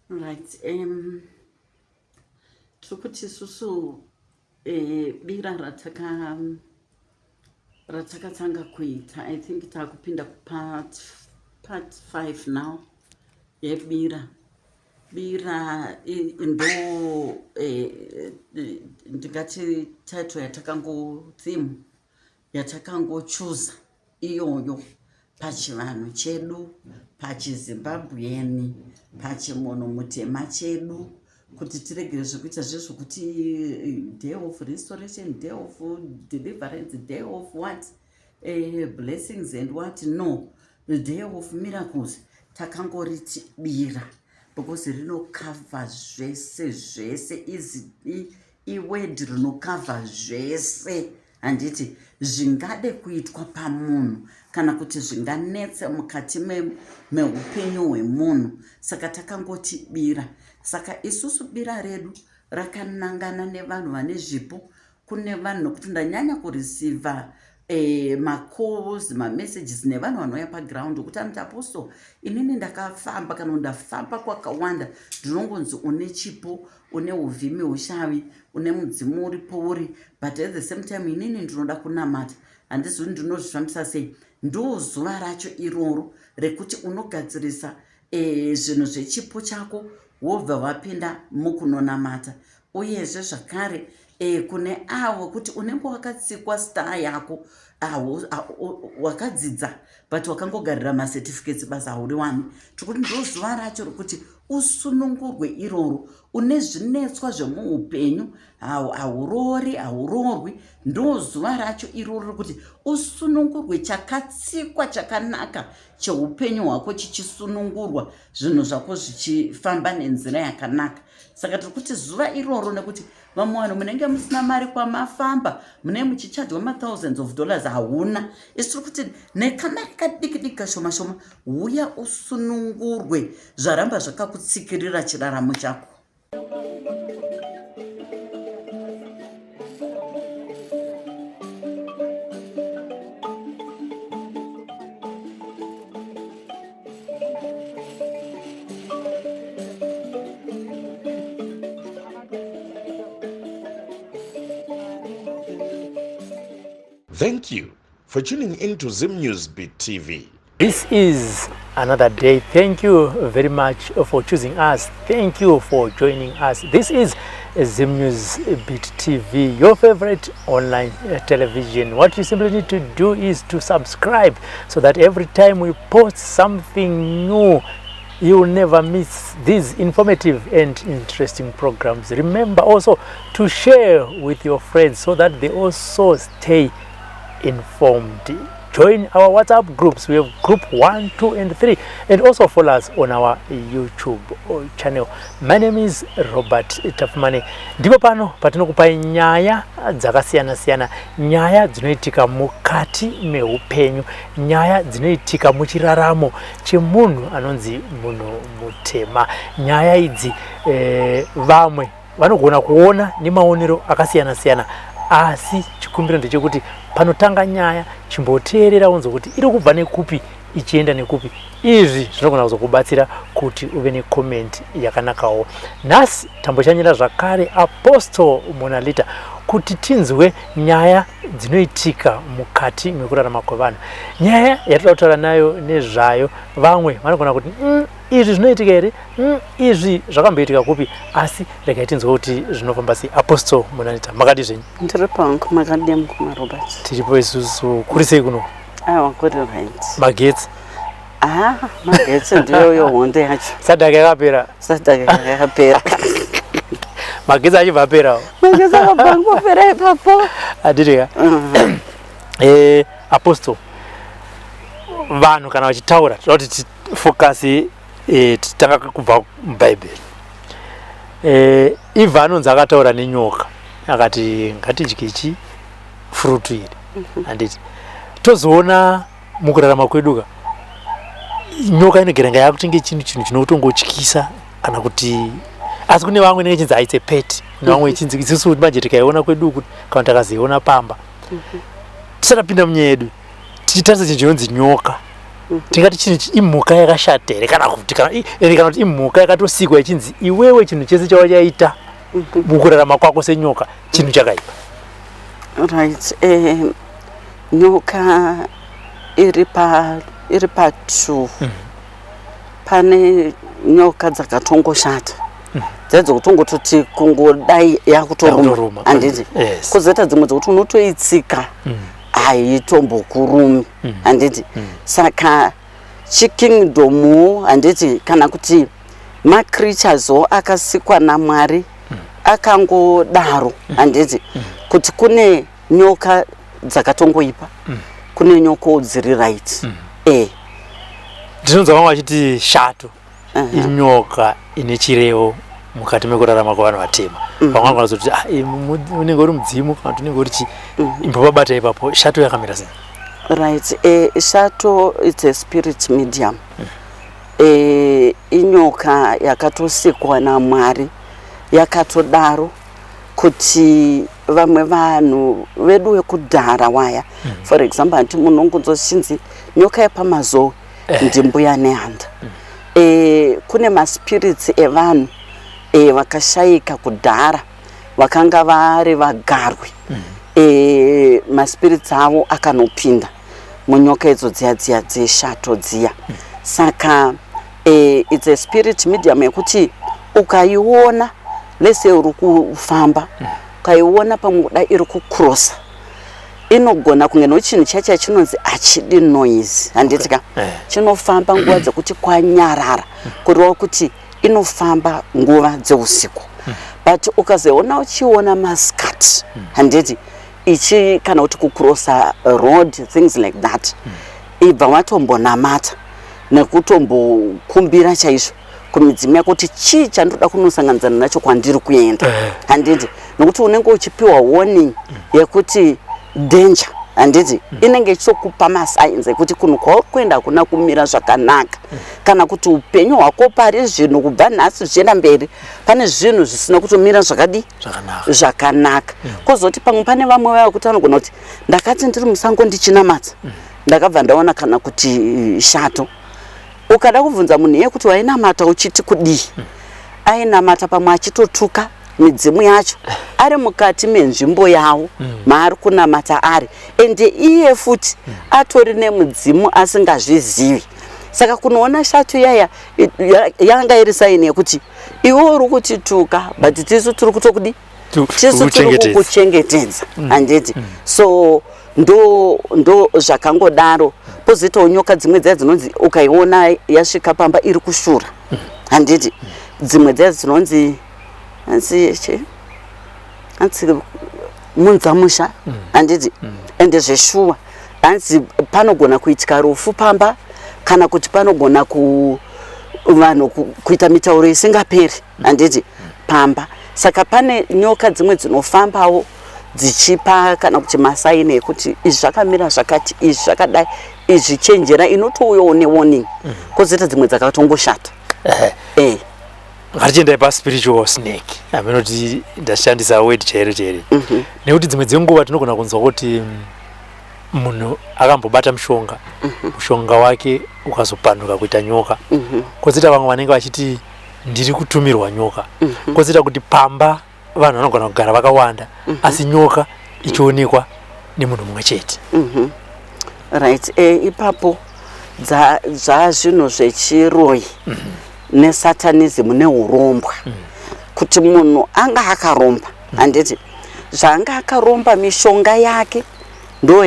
Right, um, tiri kuti isusu eh, bira rataka ratakatanga kuita i think takupinda kupart part 5 now yebira bira ndo eh, ndingati title yatakango theme yatakangochuza iyoyo pachivanhu chedu pachizimbabwean pachimunhu mutema chedu kuti tiregere zvekuita zvezvokuti eh, day of restoration day of deliverance day of what eh, blessings and what no the day of miracles takangoriti bira because rinokavha zvese zvese izi iword rinokavha zvese Handiti zvingade kuitwa pamunhu kana kuti zvinganetsa mukati meupenyu hwemunhu saka takangoti bira. Saka isusu bira redu rakanangana nevanhu vane zvipo kune vanhu nokuti ndanyanya kureceiver eh, macalls mamessages nevanhu vanouya paground kuti anoti apostle inini ndakafamba kana ndafamba kwakawanda ndinongonzi une chipo une uvhimi ushavi une mudzimu uri pouri but at the same time inini ndinoda kunamata handizivi ndinozvifambisa sei ndo zuva racho iroro rekuti unogadzirisa e, zvinhu zvechipo chako wobva wapinda mukunonamata uyezve zvakare e, kune avo kuti unenge wakatsikwa star yako wakadzidza but wakangogarira macertificates basa hauriwani tikuti ndo zuva racho rokuti usunungurwe iroro une zvinetswa zvemuupenyu hauroori hauroorwi ndo zuva racho iroro rekuti usunungurwe chakatsikwa chakanaka cheupenyu hwako chichisunungurwa zvinhu zvako zvichifamba nenzira yakanaka saka tiri kuti zuva iroro nekuti vamwe vanhu munenge musina mari kwamafamba mune muchichajwa mathousands of dollars hauna isi tiri kuti nekamari kadiki diki kashoma shoma huya usunungurwe zvaramba zvakakutsikirira chiraramo chako. Thank you for tuning in to Zim News Beat TV. This is another day. Thank you very much for choosing us. Thank you for joining us. This is Zim News Beat TV, your favorite online eh, television. What you simply need to do is to subscribe so that every time we post something new, you will never miss these informative and interesting programs. Remember also to share with your friends so that they also stay informed. Join our WhatsApp groups. We have group 1, 2 and 3 and also follow us on our YouTube channel. My name is Robert Tafumane. Ndipo pano patinokupai nyaya dzakasiyana siyana, nyaya dzinoitika mukati meupenyu, nyaya dzinoitika muchiraramo chemunhu anonzi munhu mutema. Nyaya idzi eh, vamwe vanogona kuona nemaonero akasiyana siyana asi chikumbiro ndechekuti panotanga nyaya chimboteerera unzwe kuti iri kubva nekupi ichienda nekupi izvi zvinogona kuzokubatsira kuti uve necomment yakanakawo nhasi tamboshanyira zvakare apostle monalita kuti tinzwe nyaya dzinoitika mukati mekurarama kwevanhu nyaya yatoda kutaura nayo nezvayo vamwe vanogona kuti mm, izvi zvinoitika here mm, izvi zvakamboitika kupi asi regai tinzwe kuti zvinofamba sei apostle munanita makadi zvenyu ndiri pangu makadii mukoma robert tiripo isusu kuri sei kuno aiwa kuri right magetsi ah magetsi ndiyoyo hondo yacho sadaka yakapera sadaka yakapera magetsi achibva aperawo magetsi akabva angopera ipapo handiti ka mm. eh, apostle vanhu kana vachitaura toda kuti focus eh, titanga kubva mubhaibheri eh, eva anonzi akataura nenyoka akati ngatidye chi fruit iri mhm. handiti tozoona mukurarama kwedu ka nyoka inogera nga yakutinge chinhu chinhu chinotongotyisa kana kuti asi kune vamwe inenge chinzi haitse pet kune vamwe mhm. chinzi isusu manje tikaiona kwedu kana takazoiona pamba mhm. tisatapinda munyaya yedu tichitarisa chinhu chinonzi nyoka Tingati chinhu imhuka yakashata here, kana kuti kana kuti imhuka yakatosikwa ichinzi iwewe chinhu chese chawachaita mukurarama kwako senyoka chinhu chakaipa? Right, nyoka iri pa two. Pane nyoka dzakatongoshata, dzedzokutongototi kungodai yakutoruma. Yakutoruma. Handiti? Yes. Kwozoita dzimwe dzokuti unotoitsika, haitombokurumi, handiti? Saka chikingdom, handiti, kana kuti macreatures akasikwa naMwari akangodaro, handiti, kuti kune nyoka dzakatongoipa, kune nyokawo dziri right. Ndinonzwa vamwe vachiti shato inyoka ine chirevo mukati mekurarama kwevanhu vatema. Vamwe vanogona kuzoti, "Ah, unenge uri mudzimu," kana kuti unenge uri chi. Imbobabata ipapo, shato yakamira sei? Right, shato, it's a spirit medium. Inyoka yakatosikwa naMwari yakatodaro, kuti vamwe vanhu vedu vekudhara waya, for example, handiti munongonzwa nyoka yepamazowe ndimbuya Nehanda. Kune maspirits evanhu vakashayika kudhara, vakanga vari vagarwi. Maspirits avo akanopinda munyoka idzo dziya dziya dzeshato dziya. Saka it's a spirit medium yekuti ukaiona, lese uri kufamba, ukaiona pamwe kuda iri kucrossa, inogona kunge nochinhu chacho chinonzi hachidi noise, handiti ka? Chinofamba nguva dzekuti kwanyarara, kureva kuti inofamba nguva dzeusiku. But ukazoona uchiona masikati, handiti, ichi kana kuti kucrossa road, things like that, ibva watombonamata nekutombokumbira chaizvo kumidzimu yako kuti chii chandoda kunosanganidzana nacho kwandiri kuenda, handiti? Nokuti unenge uchipiwa warning yekuti danger, handiti? Inenge ichitokupa masigns ekuti kunhu kwauri kuenda hakuna kumira zvakanaka, kana kuti upenyu hwako pari zvino, kubva nhasi zvichienda mberi, pane zvinhu zvisina kutomira zvakadii? Zvakanaka. Zvakanaka. Kwozoti pamwe pane vamwe vaya kuti vanogona kuti ndakati ndiri musango ndichinamata, ndakabva ndaona kana kuti shato. Ukada kubvunza munhu iye kuti wainamata uchiti kudii, ainamata pamwe achitotuka midzimu yacho ari mukati menzvimbo yavo maari kunamata ari, ende iye futi atori nemudzimu asingazvizivi. Saka kunoona shato iyaya yanga iri sign yekuti iwe uri kutituka, but tisu tiri kutokudi tisu tiri kukuchengetedza. Kukuchengetedza, handiti? So ndo zvakangodaro. Pozoitawo nyoka dzimwe dziya dzinonzi ukaiona yasvika pamba iri kushura, handiti? Dzimwe dziya dzinonzi hanzi chi, hanzi munzamusha, handiti? Ende zveshuwa hanzi panogona kuitika rufu pamba, kana kuti panogona ku vanhu kuita mitauro isingaperi, handiti, pamba. Saka pane nyoka dzimwe dzinofambawo dzichipa kana kuti masigns ekuti izvi zvakamira zvakati, izvi zvakadai, izvi chenjera, inotouyawo newarning. Kwozoita dzimwe dzakatongoshata. Ngatichiendai paspiritual snake. Haminoti ndashandisa word chairo chairo, nekuti dzimwe dzenguva tinogona kunzwa kuti munhu akambobata mushonga, mushonga wake ukazopanduka kuita nyoka. Kwozoita vamwe vanenge vachiti ndiri kutumirwa nyoka. Kwozoita kuti pamba vanhu vanogona kugara vakawanda, asi nyoka ichionekwa nemunhu mumwe chete. Right, ipapo zvazvinhu zvechiroyi nesatanism neurombwa, kuti munhu anga akaromba, handiti? Zvaanga akaromba, mishonga yake ndo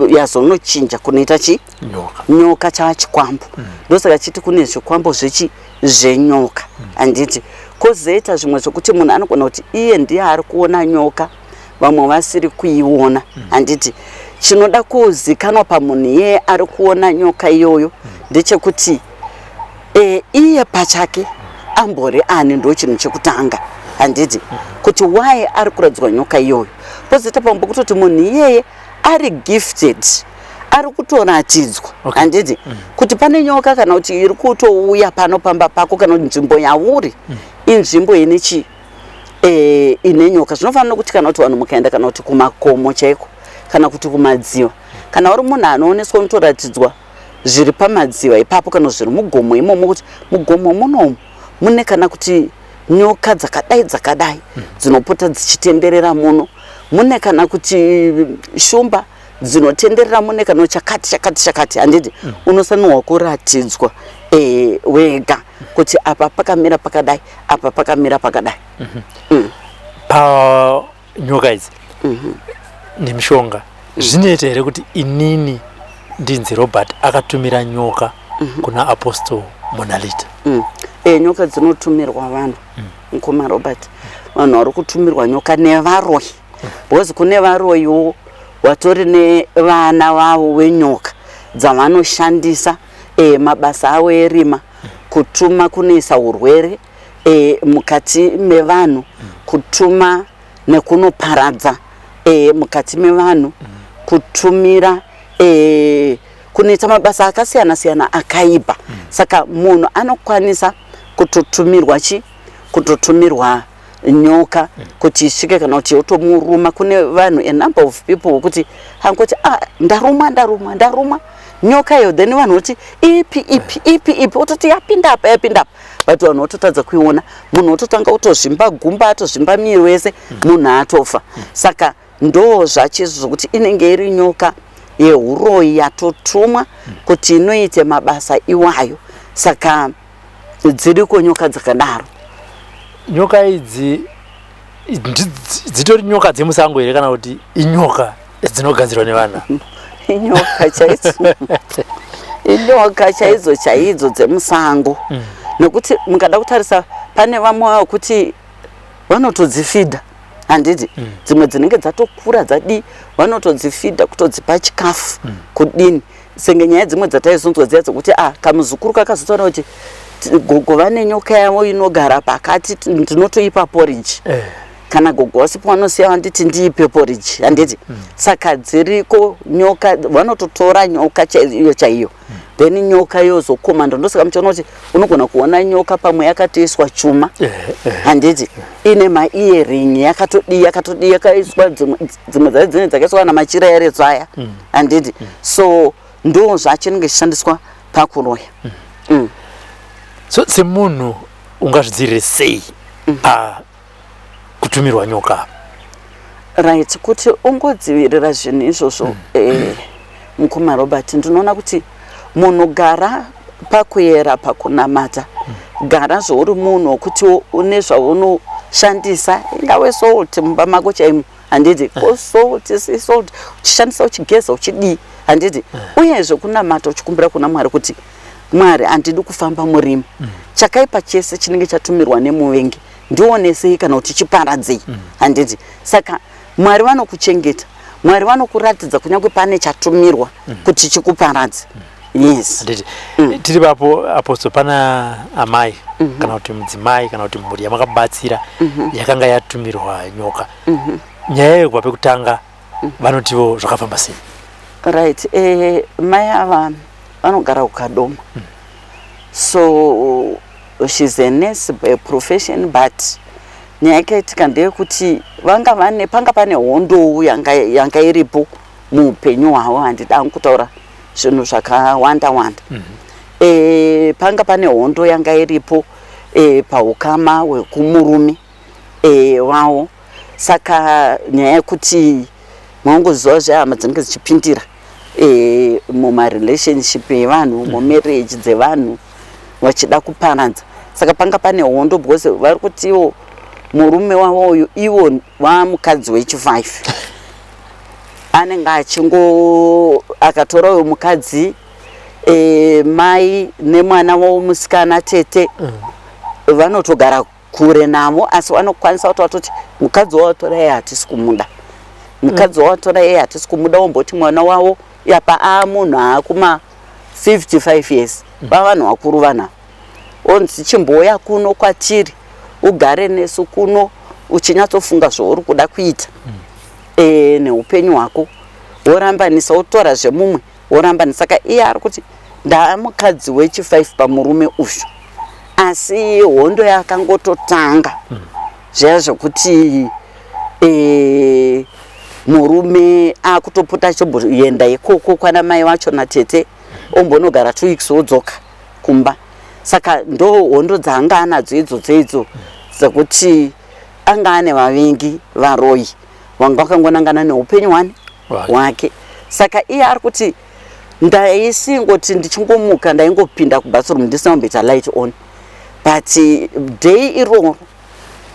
yazonochinja kunoita chi nyoka. Nyoka, chava chikwambo. Ndosaka chiti kune zvikwambo zvechi zvenyoka, handiti? Kwozoita zvimwe zvokuti munhu anogona kuti iye ndiye ari kuona nyoka, vamwe vasiri kuiona, handiti? Chinoda kuzikanwa pamunhu iyeye ari kuona nyoka iyoyo ndechekuti iye pachake ambori ani. Ndo chinhu chekutanga, handiti? Kuti why ari kuratidzwa nyoka iyoyo. Pozoita pamwe pekutoti munhu iyeye ari gifted, ari kutoratidzwa, handiti, kuti pane nyoka kana kuti iri kutouya pano pamba pako, kana kuti nzvimbo yauri inzvimbo ine chi ine nyoka. Zvinofanira kuti kana kuti vanhu mukaenda kana kuti kumakomo chaiko, kana kuti kumadziva, kana uri munhu anooneswa, unotoratidzwa. Zviri pamadziva ipapo kana zviri mugomo imomo, kuti mugomo munomu mune kana kuti nyoka dzakadai dzakadai dzinopota dzichitenderera muno, mune kana kuti shumba dzinotenderera mune kana chakati chakati chakati, handiti? Unofanirwa kuratidzwa wega kuti apa pakamira pakadai, apa pakamira pakadai. Panyoka idzi nemishonga, zvinoita here kuti inini ndinzi Robert akatumira nyoka kuna Apostle Monalita? Nyoka dzinotumirwa vanhu, mukoma Robert. Vanhu vari kutumirwa nyoka nevaroyi, because kune varoyiwo vatori nevana vavo venyoka dzavanoshandisa mabasa avo erima, kutuma kunoisa urwere mukati mevanhu, kutuma nekunoparadza mukati mevanhu, kutumira kunoita mabasa akasiyana siyana akaipa. Saka munhu anokwanisa kutotumirwa chi kutotumirwa nyoka kuti isvike kana kuti yotomuruma. Kune vanhu, a number of people, wekuti angoti, "Ah, ndarumwa, ndarumwa, ndarumwa nyoka iyo." Then vanhu voti, "Ipi, ipi, ipi, ipi?" Ototi, "Yapinda apa, yapinda apa," but vanhu vototadza kuiona. Munhu ototanga kutozvimba gumba, atozvimba muviri wese, munhu atofa. Saka ndo zvachizvo zvokuti inenge iri nyoka yeuroyi yatotumwa kuti inoite mabasa iwayo. Saka dziriko nyoka dzakadaro. Nyoka idzi dzitori nyoka dzemusango here kana kuti inyoka dzinogadzirwa nevanhu? Inyoka chaidzo, inyoka chaidzo chaidzo dzemusango, nekuti mukada kutarisa pane vamwe vekuti vanotodzifidha, handiti? Dzimwe dzinenge dzatokura dzadii, vanotodzifidha, kutodzipa chikafu, kudini, senge nyaya dzimwe dzataizonzwa dziya dzekuti a kamuzukuru kakazotaura kuti gogo vane nyoka yavo inogara pakati, ndinotoipa porridge kana gogo wasipo vanosiya vanditi ndiipe porridge, handiti? Saka dziriko nyoka, vanototora nyoka chaiyo chaiyo, then nyoka yozokomanda. Ndosaka muchiona kuti unogona kuona nyoka pamwe yakatoiswa chuma, handiti, ine maearring, yakatodii, yakatodii, yakaiswa dzimwe dzimwe dzacho dzinenge dzakaiswa namachira eretso aya, handiti? So ndo zvachinenge chichishandiswa pakuroya. So semunhu ungazvidzivirire sei pakutumirwa nyoka? Right, kuti ungodzivirira zvinhu izvozvo, mukoma Robert, ndinoona kuti munhu gara pakuyera, pakunamata, gara zvauri munhu wekuti une zvaunoshandisa, ingave salt mumba mako chaimo, handiti? Ko salt, sea salt, uchishandisa, uchigeza, uchidii, handiti? Uyezve kunamata, uchikumbira kuna Mwari kuti, "Mwari, handidi kufamba murima. Chakaipa chese chinenge chatumirwa nemuvengi ndionesei kana kuti chiparadzei," handiti? Saka Mwari vanokuchengeta, Mwari vanokuratidza kunyange pane chatumirwa kuti chikuparadze, yes. Handiti? Tiri papo, Apostle, pana amai kana kuti mudzimai kana kuti mhuri yamakabatsira yakanga yatumirwa nyoka. Nyaya yekubva pekutanga, vanotiwo zvakafamba sei? Right, mai ava vanogara kuKadoma. So she's a nurse by profession, but nyaya yakaitika ndeyekuti vanga vane panga pane hondo yanga iripo muupenyu hwavo. Handida kutaura zvinhu zvakawanda wanda. Panga pane hondo yanga iripo paukama hwekumurume wavo. Saka nyaya yekuti maungoziva zvehama dzinenge dzichipindira mumarelationship evanhu, mumarriage dzevanhu, vachida kuparadza. Saka panga pane hondo because vari kutiwo murume wavo uyu, ivo vamukadzi wechi5, anenge achingo akatora uyu mukadzi, mai nemwana wavo musikana, tete vanotogara kure navo, asi vanokwanisa kuti vatoti mukadzi wawatora iye hatisi kumuda, mukadzi wawatora iye hatisi kumuda. Womboti mwana wavo yapa a munhu aakuma 55 years, vavanhu vakuru vanhu, onzi chimbouya kuno kwatiri ugare nesu kuno uchinyatsofunga zvauri kuda kuita neupenyu hwako, worambanisa, wotora zvemumwe, worambanisa. Saka iye ari kuti ndaamukadzi wechi5 pamurume uyu, asi hondo yakangototanga zviya zvekuti murume akutopota achimboenda ikoko kwana mai vacho natete. Ombonogara 2 weeks, wodzoka kumba. Saka ndo hondo dzaanga anadzo idzodzo idzo, dzekuti anga ane vavengi, varoyi vanga vakangonangana neupenyu hwani Wake. hwake. Saka iye ari kuti ndaisingoti ndichingomuka, ndaingopinda kubathroom ndisina kumboita light on, but day iroro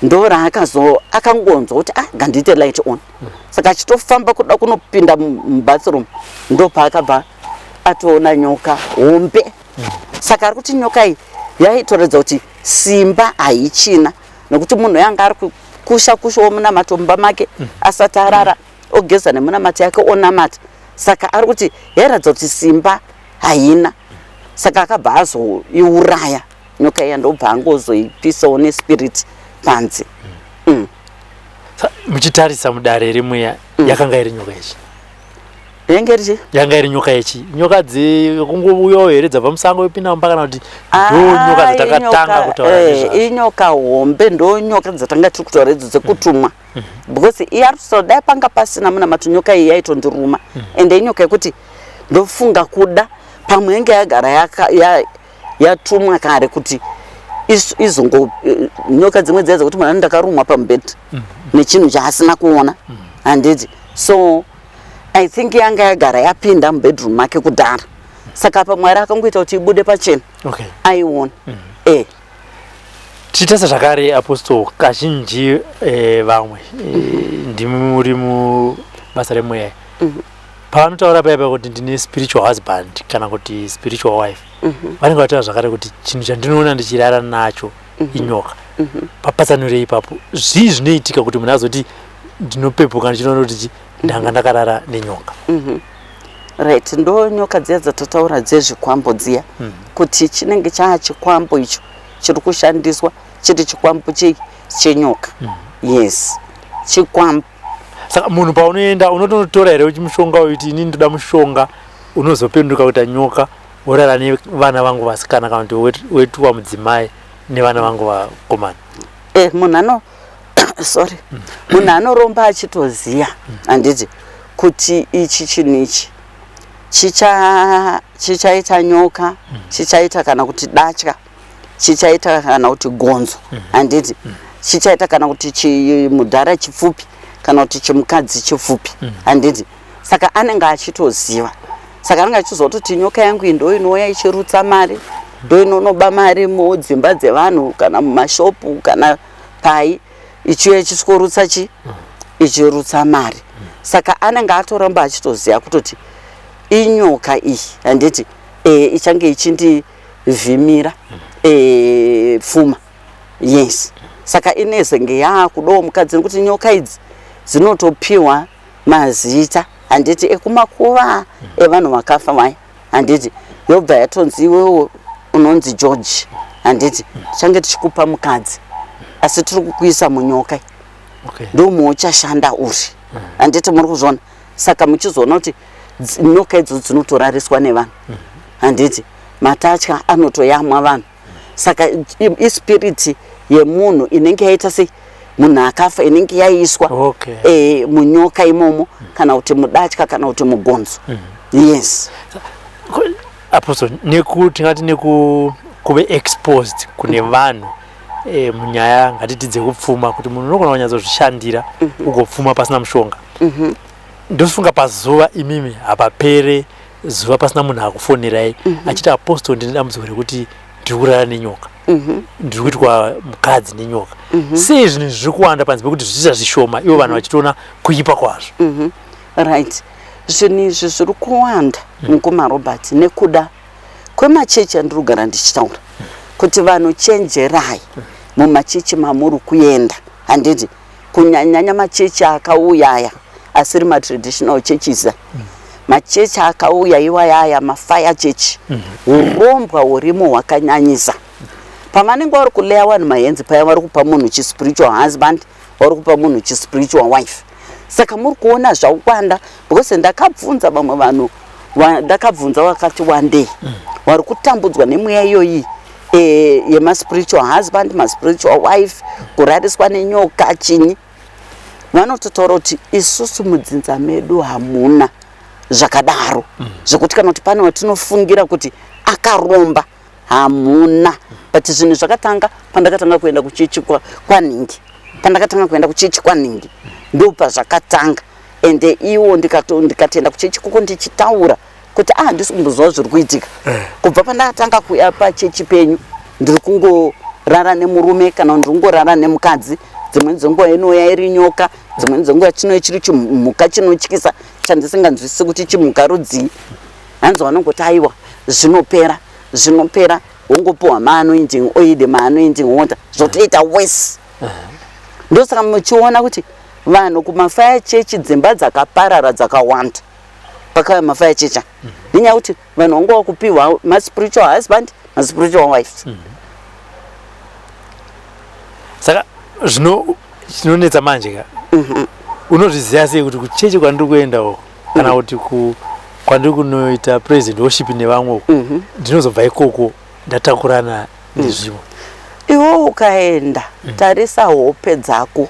ndo raakazo akangonzwa kuti, "Ah, ngandiite light on." Saka achitofamba kuda kunopinda mubathroom, ndo paakabva atoona nyoka hombe. Saka ari kuti nyoka iyi yaitoratidza kuti simba haichina, nekuti munhu yanga ari kusha kushawo munamato mumba make asati arara, ogeza nemunamato yake, onamata. Saka ari kuti yairatidza kuti simba haina. Saka akabva azoiuraya nyoka iya, ndobva angozoipisawo nespirit panze. Muchitarisa mudare rimweya, yakanga iri nyoka ichi? Yenge richi? Yanga iri nyoka ichi? Nyoka dzekungouyawo here dzabva musango yopinda mumba, kana kuti ndo nyoka dzatakatanga kutaura nezvazvo? Inyoka hombe, ndo nyoka dzatanga tiri kutaura idzo dzekutumwa, because iye ari kutaura dai panga pasina munamato, nyoka iyi yaitondiruma. Ende inyoka yekuti ndofunga kuda pamwe yenge yagara yatumwa kare kuti izongo nyoka dzimwe dziya dzekuti munhu anoti ndakarumwa pamubhedha nechinhu chaasina kuona, handiti? So I think yanga yagara yapinda mubedroom make kudhara, saka apa Mwari akangoita kuti ibude pachena aiona e. Tichitarisa zvakare, Apostle, kazhinji vamwe ndimi muri mubasa remweya, pavanotaura paya kuti ndine spiritual husband kana kuti spiritual wife, vanenge vataura zvakare kuti chinhu chandinoona ndichirara nacho inyoka. Papatsanurei ipapo, zvii zvinoitika kuti munhu azoti ndinopepuka ndichinoona kuti ndanga ndakarara nenyoka? Right, ndo nyoka dziya dzatataura dzezvikwambo dziya, kuti chinenge chaa chikwambo icho chiri kushandiswa, chiri chikwambo chei? Chenyoka, yes, chikwambo. Saka munhu paunoenda unotonotora here uchimushonga uiti, "Inini ndoda mushonga unozopenduka kuita nyoka, worara nevana vangu vasikana," kana kuti wetuwa mudzimai nevana vangu vakomana? E, munhu ano, sorry, munhu anoromba achitoziya, handiti, kuti ichi chinhu ichi chichaita nyoka, chichaita kana kuti datya, chichaita kana kuti gonzo, handiti, chichaita kana kuti chimudhara chipfupi kana kuti chimukadzi chipfupi, handiti? Saka anenge achitoziva. Saka anenge achiziva kutoti nyoka yangu iyi ndo inouya ichirutsa mari, ndo inonoba mari mudzimba dzevanhu kana mumashopu kana pai, ichiuya ichisvikorutsa ichirutsa mari. Saka anenge atoramba achitoziva kutoti inyoka iyi, handiti, ichange ichindivhimira pfuma, yes. Saka inezenge yaakudawo mukadzi, nekuti nyoka idzi dzinotopiwa mazita, handiti, ekumakuva evanhu vakafa vaya, handiti? Yobva yatonzi, "Iwewo unonzi George, handiti? Tichange tichikupa mukadzi, asi tiri kukuisa munyoka, ndomauchashanda uri," handiti? Muri kuzviona? Saka muchizoona kuti nyoka idzo dzinotorariswa nevanhu, handiti? Matatya anotoyamwa vanhu. Saka ispiriti yemunhu inenge yaita sei, munhu akafa, inenge yaiswa munyoka imomo, kana kuti mudatya, kana kuti mugonzo, yes. Apostle, neku tingati neku kuve exposed kune vanhu munyaya ngatiti dzekupfuma, kuti munhu unogona kunyatsozvishandira ugopfuma pasina mushonga, ndofunga pazuva imimi hapapere zuva pasina munhu akufonerai achiti, "Apostle, ndine dambudziko rekuti ndiri kurara nenyoka, ndiri kuitwa mukadzi nenyoka." Sei zvinhu zviri kuwanda panze pekuti zvichiita zvishoma, ivo vanhu vachitoona kuipa kwazvo? Right, zvinhu izvi zviri kuwanda, mukoma Robert, nekuda kwemachechi andiri kugara ndichitaura kuti vanhu chenjerai mumachechi mamuri kuenda, handiti? Kunyanyanya machechi akauya aya asiri matraditional churches aya, machechi akauya iwaya aya mafire church, urombwa hurimo hwakanyanyisa. Pavanenge vari kuleya vanhu mahands paya, vari kupa munhu chispiritual husband, vari kupa munhu chispiritual wife. Saka muri kuona zvawanda, because ndakabvunza vamwe vanhu, ndakabvunza vakati wandei vari kutambudzwa nemweya iyoyi yemaspiritual husband, maspiritual wife, kurariswa nenyoka, chinyi. Vanototaura kuti isusu mudzinza medu hamuna. Zvakadaro zvekuti kana kuti pane watinofungira kuti akaromba, hamuna. But zvinhu zvakatanga pandakatanga kuenda kuchechi kwaningi, pandakatanga kuenda kuchechi kwaningi, ndo pazvakatanga. Ende iwo ndikatoenda kuchechi koko ndichitaura kuti, "Ah, handisi kumboziva zviri kuitika. Kubva pandakatanga kuya pachechi penyu, ndiri kungorara nemurume kana ndiri kungorara nemukadzi. Dzimweni dzenguva inouya iri nyoka, dzimweni dzenguva chinouya chiri chimhuka chinotyisa chandisinganzwisisi kuti chimhuka rudzii." Hanzi vanongoti, "Aiwa, zvinopera, zvinopera." Wongopiwa maanointing oil, maanointing water, zvotoita wese. Ndosaka muchiona kuti vanhu kumafire chechi, dzimba dzakaparara dzakawanda pakauya mafire chechi, nenyaya yekuti vanhu vanga vakupiwa maspiritual husband, maspiritual wife. Saka zvino chinonetsa manje ka, unozviziva sei kuti kuchechi kwandiri kuendawo kana kuti kwandiri kunoita praise and worship nevamwe uko, ndinozobva ikoko ndatakurana nezvimwe? Iwe ukaenda, tarisa hope dzako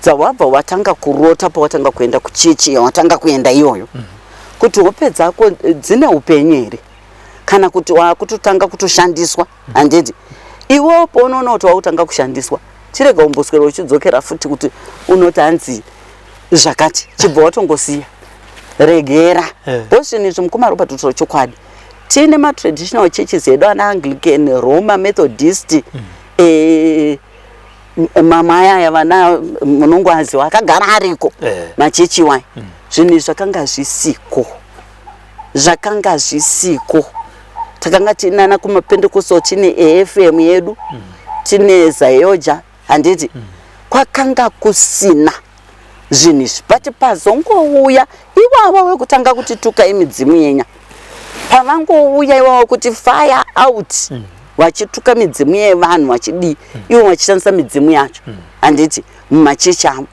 dzawabva watanga kurota pawatanga kuenda kuchechi yawatanga kuenda iyoyo, kuti hope dzako dzine upenyu here kana kuti wakutotanga kutoshandiswa, handiti? Iwewo paunoona kuti wakutanga kushandiswa, chirega umboswera uchidzokera futi kuti unoti hanzi zvakati, chibva watongosiya, regera. Because zvinhu izvi, mukoma Robert, kutaura chokwadi, tine matraditional churches edu, ana Anglican, Roma, Methodist, mamwe ayaya vana munongoaziwa akagara ariko. Machechi iwayo, zvinhu izvi zvakanga zvisiko, zvakanga zvisiko. Takanga tinana kumaPentecostal, tine AFM yedu, tine ZAOGA, handiti? Kwakanga kusina zvinhu izvi. But pazongouya ivavo vekutanga kuti tukai midzimu yenya, pavangouya ivavo kuti fire out, vachituka midzimu yevanhu, vachidii, ivo vachishandisa midzimu yacho, handiti, mumachechi avo,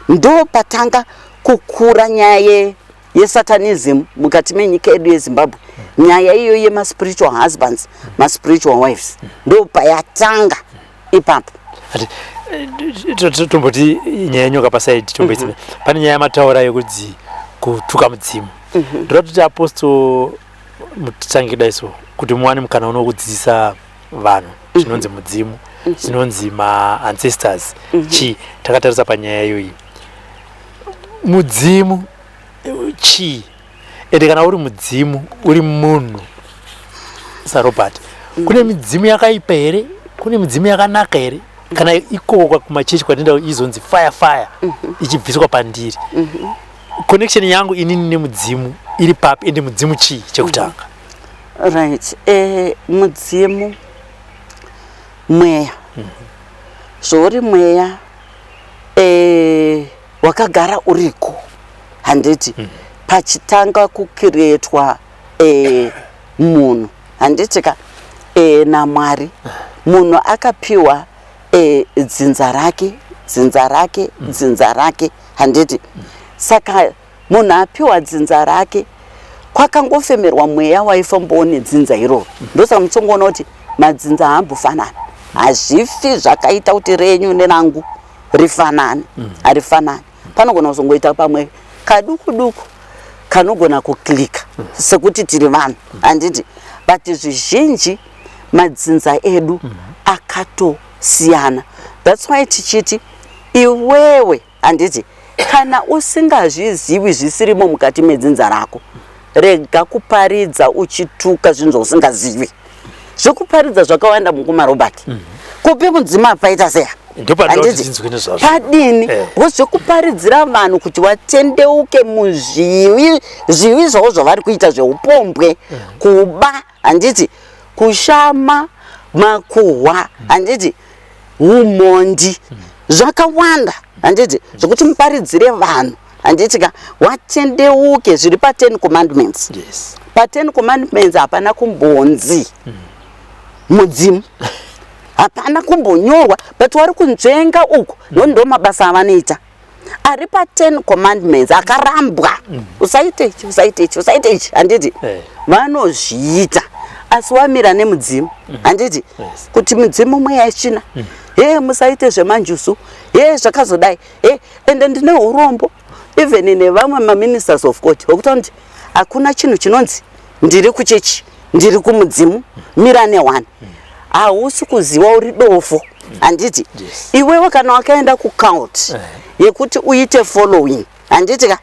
ndo patanga kukura nyaya yesatanism mukati menyika yedu yeZimbabwe. Nyaya iyoyo yemaspiritual husbands, maspiritual wives, ndo payatanga ipapo. Ati, tomboti nyaya yenyoka paside, tomboiti pane nyaya yamataura yekuti kutuka mudzimu. Ndoda kuti Apostle mutitange kudai so kuti muwane mukana uno wekudzidzisa vanhu chinonzi mudzimu, chinonzi maancestors chii. Takatarisa panyaya iyoyi, mudzimu chii? Ende kana uri mudzimu, uri munhu saRobert, kune midzimu yakaipa here? Kune midzimu yakanaka here? Kana ikoko kumachechi kwatinoenda izonzi fire fire ichibviswa pandiri, connection yangu inini nemudzimu iri papi? Ende mudzimu chii chekutanga? Right, mudzimu mweya. Zvouri mweya wakagara uriko, handiti? Pachitanga kucreatwa munhu, handiti ka, naMwari, munhu akapiwa dzinza rake, dzinza rake, dzinza rake, handiti? Saka munhu apiwa dzinza rake, kwakangofemerwa mweya waifambawo nedzinza iroro. Ndosaka muchongoona kuti madzinza haambofanani. Hazvifi zvakaita kuti renyu nerangu rifanane, harifanani. Panogona kuzongoita pamwe kaduku duku kanogona kuclicka sekuti tiri vanhu, handiti? But zvizhinji madzinza edu akatosiyana. That's why tichiti iwewe, handiti, kana usingazvizivi zvisirimo mukati medzinza rako, rega kuparidza uchituka zvinhu zvausingazivi. Zvekuparidza zvakawanda, mukoma Robert. Kupi mudzimu apaita seya? Ndopanoda kuti Handiti? tinzwe nezvazvo. Padini? Because zvekuparidzira vanhu kuti watendeuke muzvivi, zvivi zvavo zvavari kuita, zveupombwe, kuba, handiti, kushama makuhwa, handiti, umhondi, zvakawanda, handiti, zvekuti muparidzire vanhu, handiti ka, watendeuke, zviri pa10 Commandments. Pa10 Commandments hapana kumbonzi mudzimu, hapana kumbonyorwa. But wari kunzvenga uku, ndo mabasa avanoita ari pa10 Commandments akarambwa: usaite ichi, usaite ichi, usaite ichi, handiti? Vanozviita, asi wamira nemudzimu, handiti? Kuti mudzimu mweya yetsvina, he, musaite zvemanjusu, he, zvakazodai, he. Ende ndine urombo even nevamwe maministers of God vekuti vanoti Hakuna chinhu chinonzi ndiri kuchechi, ndiri kumudzimu, mira nehwani. Hausi kuziva, uri dofo, handiti? Yes. Iwewe kana wakaenda kucult yekuti uite following, handiti ka?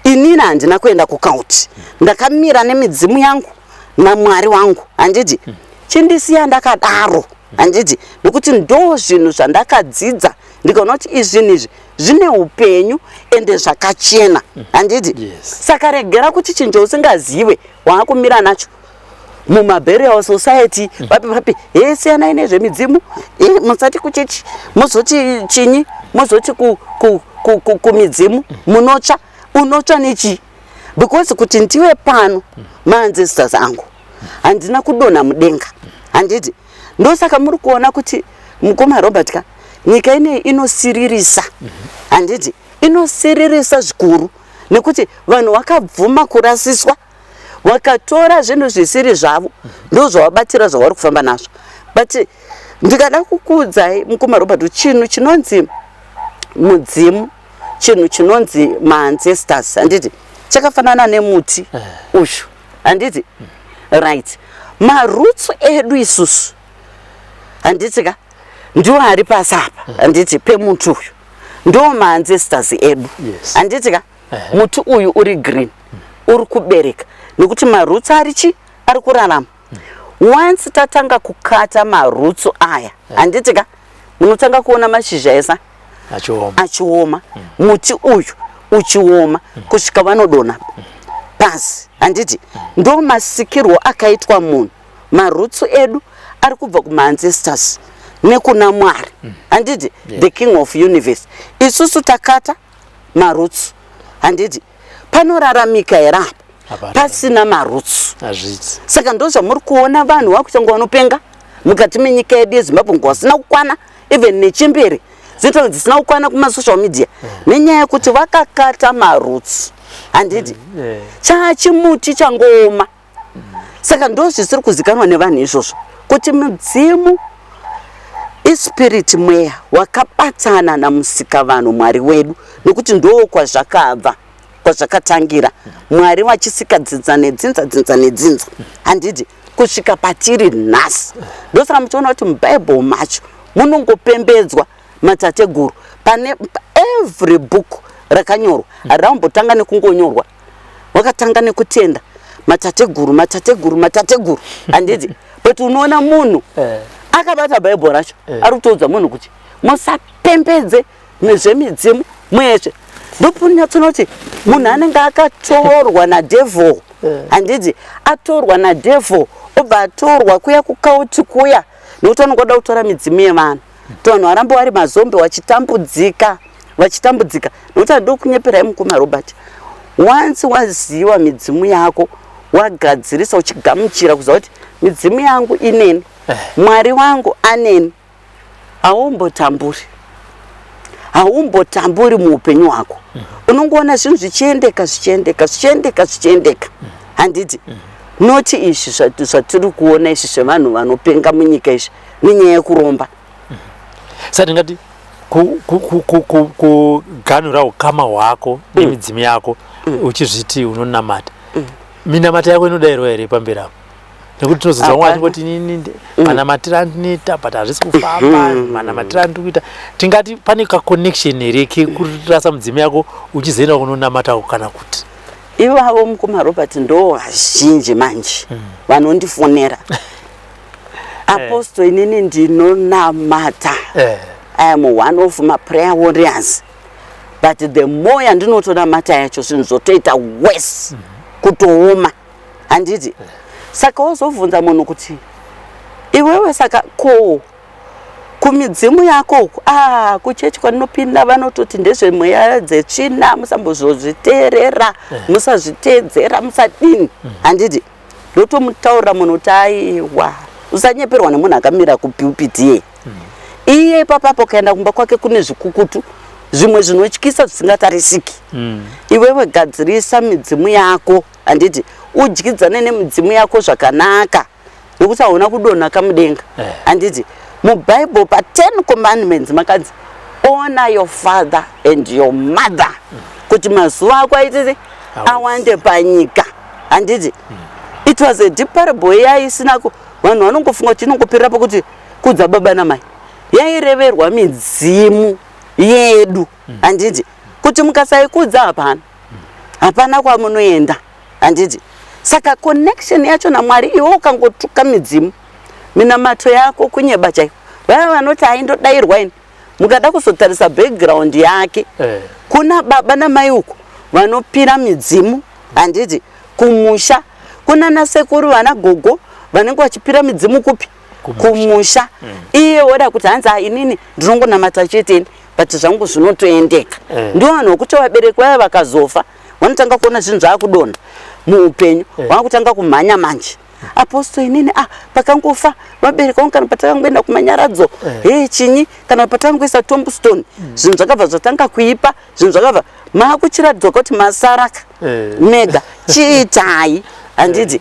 Inini handina kuenda kucult, ndakamira nemidzimu yangu naMwari wangu, handiti? Chindisiya ndakadaro, handiti? Nokuti ndo zvinhu zvandakadzidza, ndikaona kuti izvinhu izvi zvine upenyu ende zvakachena, handiti? Saka regera kuti chinhu chausingazive waakumira nacho mumaburial society, papi papi, he, siyanai nezvemidzimu. Musati kuchechi, muzoti chinyi, muzoti kumidzimu, munotsva. Unotsva nechii? Because kuti ndiwe pano, maancestors angu, handina kudonha mudenga, handiti? Ndosaka muri kuona kuti, mukoma Robert ka, nyika ineyi inosiririsa, handiti? Inosiririsa zvikuru nekuti vanhu vakabvuma kurasiswa, vakatora zvinhu zvisiri zvavo, ndo zvavabatira zvavari kufamba nazvo. But ndikada kukuudzai, mukoma Robert, chinhu chinonzi mudzimu, chinhu chinonzi maancestors, handiti chakafanana nemuti uyu, handiti? Right, maroots edu isusu, handiti ka, ndiwo ari pasi apa, handiti? Pemuti uyu ndo maancestors edu, handiti ka? Muti uyu uri green, uri kubereka nekuti maroots ari chi ari kurarama. Once tatanga kukata maroots aya, handiti ka, munotanga kuona mashizha esa achioma. Achioma, muti uyu uchioma kusvika vanodonha pasi, handiti? Ndo masikirwo akaitwa munhu. Maroots edu ari kubva kumaancestors nekuna Mwari, handiti? The king of universe. Isusu takata maroots, handiti? Panoraramika here apa? Hapana. Pasina maroots. Hazviti. Saka ndo zvamuri kuona, vanhu vakuchanga vanopenga mukati menyika yedu yeZimbabwe, ngo vasina kukwana, even nechembere dzinotaura dzisina kukwana kumasocial media, nenyaya yekuti vakakata maroots, handiti? Chachimuti changooma. Saka ndo zvisiri kuzikanwa nevanhu izvozvo, kuti mudzimu ispirit, mweya wakabatana namusikavanhu, Mwari wedu, nekuti ndo kwazvakabva, kwazvakatangira, Mwari vachisika dzinza nedzinza, dzinza nedzinza, handiti, kusvika patiri nhasi. Ndosaka muchiona kuti mubhaibheri macho munongopembedzwa matateguru. Pane every book rakanyorwa, harambotanga nekungonyorwa, wakatanga nekutenda matateguru, matateguru, matateguru, handiti? But unoona munhu akabata bhaibheri racho, ari kutoudza munhu kuti musapembedze nezvemidzimu mweshe. Ndopunyatsona kuti munhu anenge akatorwa nadevil, handiti? Atorwa nadevil, obva atorwa kuya kucult kuya, nekuti vanongoda kutora midzimu yevanhu, kuti vanhu varambe vari mazombe, vachitambudzika, vachitambudzika. Nekuti handidi kunyeperai, mukoma Robert, once waziva midzimu yako, wagadzirisa, uchigamuchira kuziva kuti midzimu yangu ineni, Mwari wangu aneni, haumbotamburi, haumbotamburi muupenyu hwako. Unongoona zvinhu zvichiendeka, zvichiendeka, zvichiendeka, zvichiendeka, handiti? Noti izvi zvatiri kuona izvi zvevanhu vanopenga munyika izvi nenyaya yekuromba. Saka tingati kuganhura ukama hwako nemidzimu yako, uchizviti unonamata, minamata yako inodayirwa here pamberi apo? Nekuti tinozonzwa vamwe Hapana. vachingoti, "Inini manamatiro andinoita, but hazvisi kufamba manamatiro andiri kuita." Tingati pane kaconnection here kekurasa mudzimu yako uchizoenda kunonamata, kana kuti? Ivavo, mukoma Robert, ndo vazhinji manje vanondifonera, "Apostle, inini ndinonamata. I am one of my prayer warriors, but the more yandinotonamata yacho, zvinhu zvotoita worse, kutooma," handiti? Saka wozobvunza munhu kuti, "Iwewe, saka ko kumidzimu yako uku?" "Ah, kuchechi kwandinopinda vanototi ndezvemweya dzetsvina, musambozozviteerera, musazviteedzera, musadini," handiti? Ndotomutaurira munhu kuti, "Aiwa, usanyeperwa nemunhu akamira kupulpit iye. Iye ipapapo kaenda kumba kwake kune zvikukutu zvimwe zvinotyisa zvisingatarisiki. Iwewe gadzirisa midzimu yako, handiti? Udyidzane nemidzimu yako zvakanaka, nekuti hauna kudonha kamudenga, handiti? Mubhaibheri pa10 commandments makanzi, 'Honor your father and your mother, kuti mazuva ako aitese awande panyika.'" Handiti it was a deep parable yaisina vanhu vanongofunga kuti inongoperera pakuti kudza baba namai. Yaireverwa midzimu yedu, handiti, kuti mukasaikudza hapana, hapana kwamunoenda, handiti? Saka connection yacho naMwari, iwe ukangotuka midzimu, minamato yako kunyeba chaiko. Vaya vanoti aindodayirwa ini, mukada kuzotarisa background yake, kuna baba namai uku vanopira midzimu, handiti? Kumusha kuna nasekuru, vana gogo vanenge vachipira midzimu kupi? Kumusha. Iye woda kuti hanzi, "Ah, inini ndinongonamata chete ini, but zvangu zvinotoendeka." Ndio vanhu vokuti vabereki vaya vakazofa, vanotanga kuona zvinhu zvaakudonha muupenyu. Vakutanga kumhanya manje, "Apostle, inini, ah, pakangofa vabereki vangu, kana patakangoenda kumanyaradzo, he chinyi, kana patakangoisa tombstone, zvinhu zvakabva zvatanga kuipa." Zvinhu zvakabva maakuchiratidzwa kuti masaraka mega. Chiitai, handiti?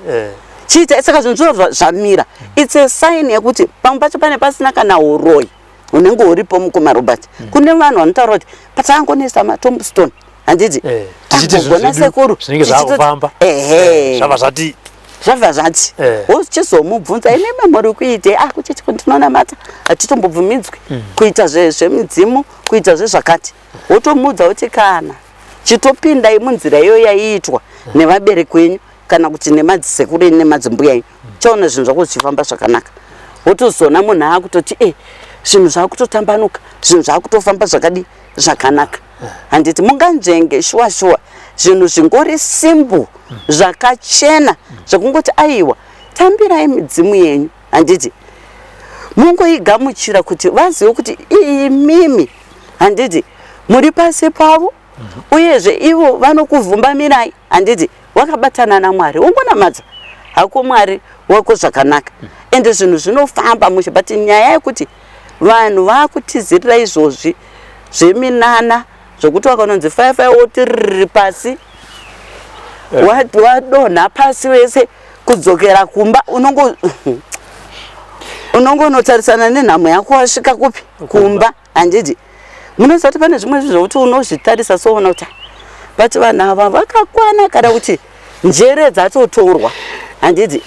Chiitai. Saka zvinhu zvinobva zvamira. It's a sign yekuti pamwe pacho pane pasina kana uroyi hunenge huripo. Mukoma Robert, kune vanhu vanotaura kuti patakangonesa matombstone, handiti? Tichiti zvinhu Agogona zvedu sekuru zvinenge zvakufamba. Ehe. Zvabva zvati Zvabva zvati wochizomubvunza, "Ineme muri kuitei?" "Ah, kuchechi ndinonamata, hatitombobvumidzwi kuita zvemidzimu, kuita zvezvakati." Wotomuudza kuti kana chitopindai munzira iyo yaiitwa nevabereki venyu kana kuti nemadzisekuru enyu nemadzimbuya enyu, chaona zvinhu zvako zvichifamba zvakanaka. Wotozoona munhu akutoti e zvinhu zvakutotambanuka, zvinhu zvakutofamba zvakadi zvakanaka, handiti? Munganzvenge shuwa shuwa zvinhu zvingori simple, zvakachena, zvekungoti aiwa, tambirai midzimu yenyu, handiti? Mungoigamuchira kuti vazive kuti imimi, handiti, muri pasi pavo, uyezve ivo vanokuvhumbamirai, handiti? Wakabatana naMwari, wongonamadza hako Mwari wako zvakanaka, ende zvinhu zvinofamba mushe. But nyaya yekuti vanhu vakutizirira izvozvi zveminana, zvokuti wakanonzi faya faya, woti riri pasi, wadonha pasi wese, kudzokera kumba unongonotarisana nenhamo yako wasvika kupi? Kumba, handiti? Munoziva kuti pane zvimwe zvinhu zvokuti unozvitarisa soona kuti, "Ah, but vanhu ava vakakwana kana kuti njere dzatotorwa?" Handiti?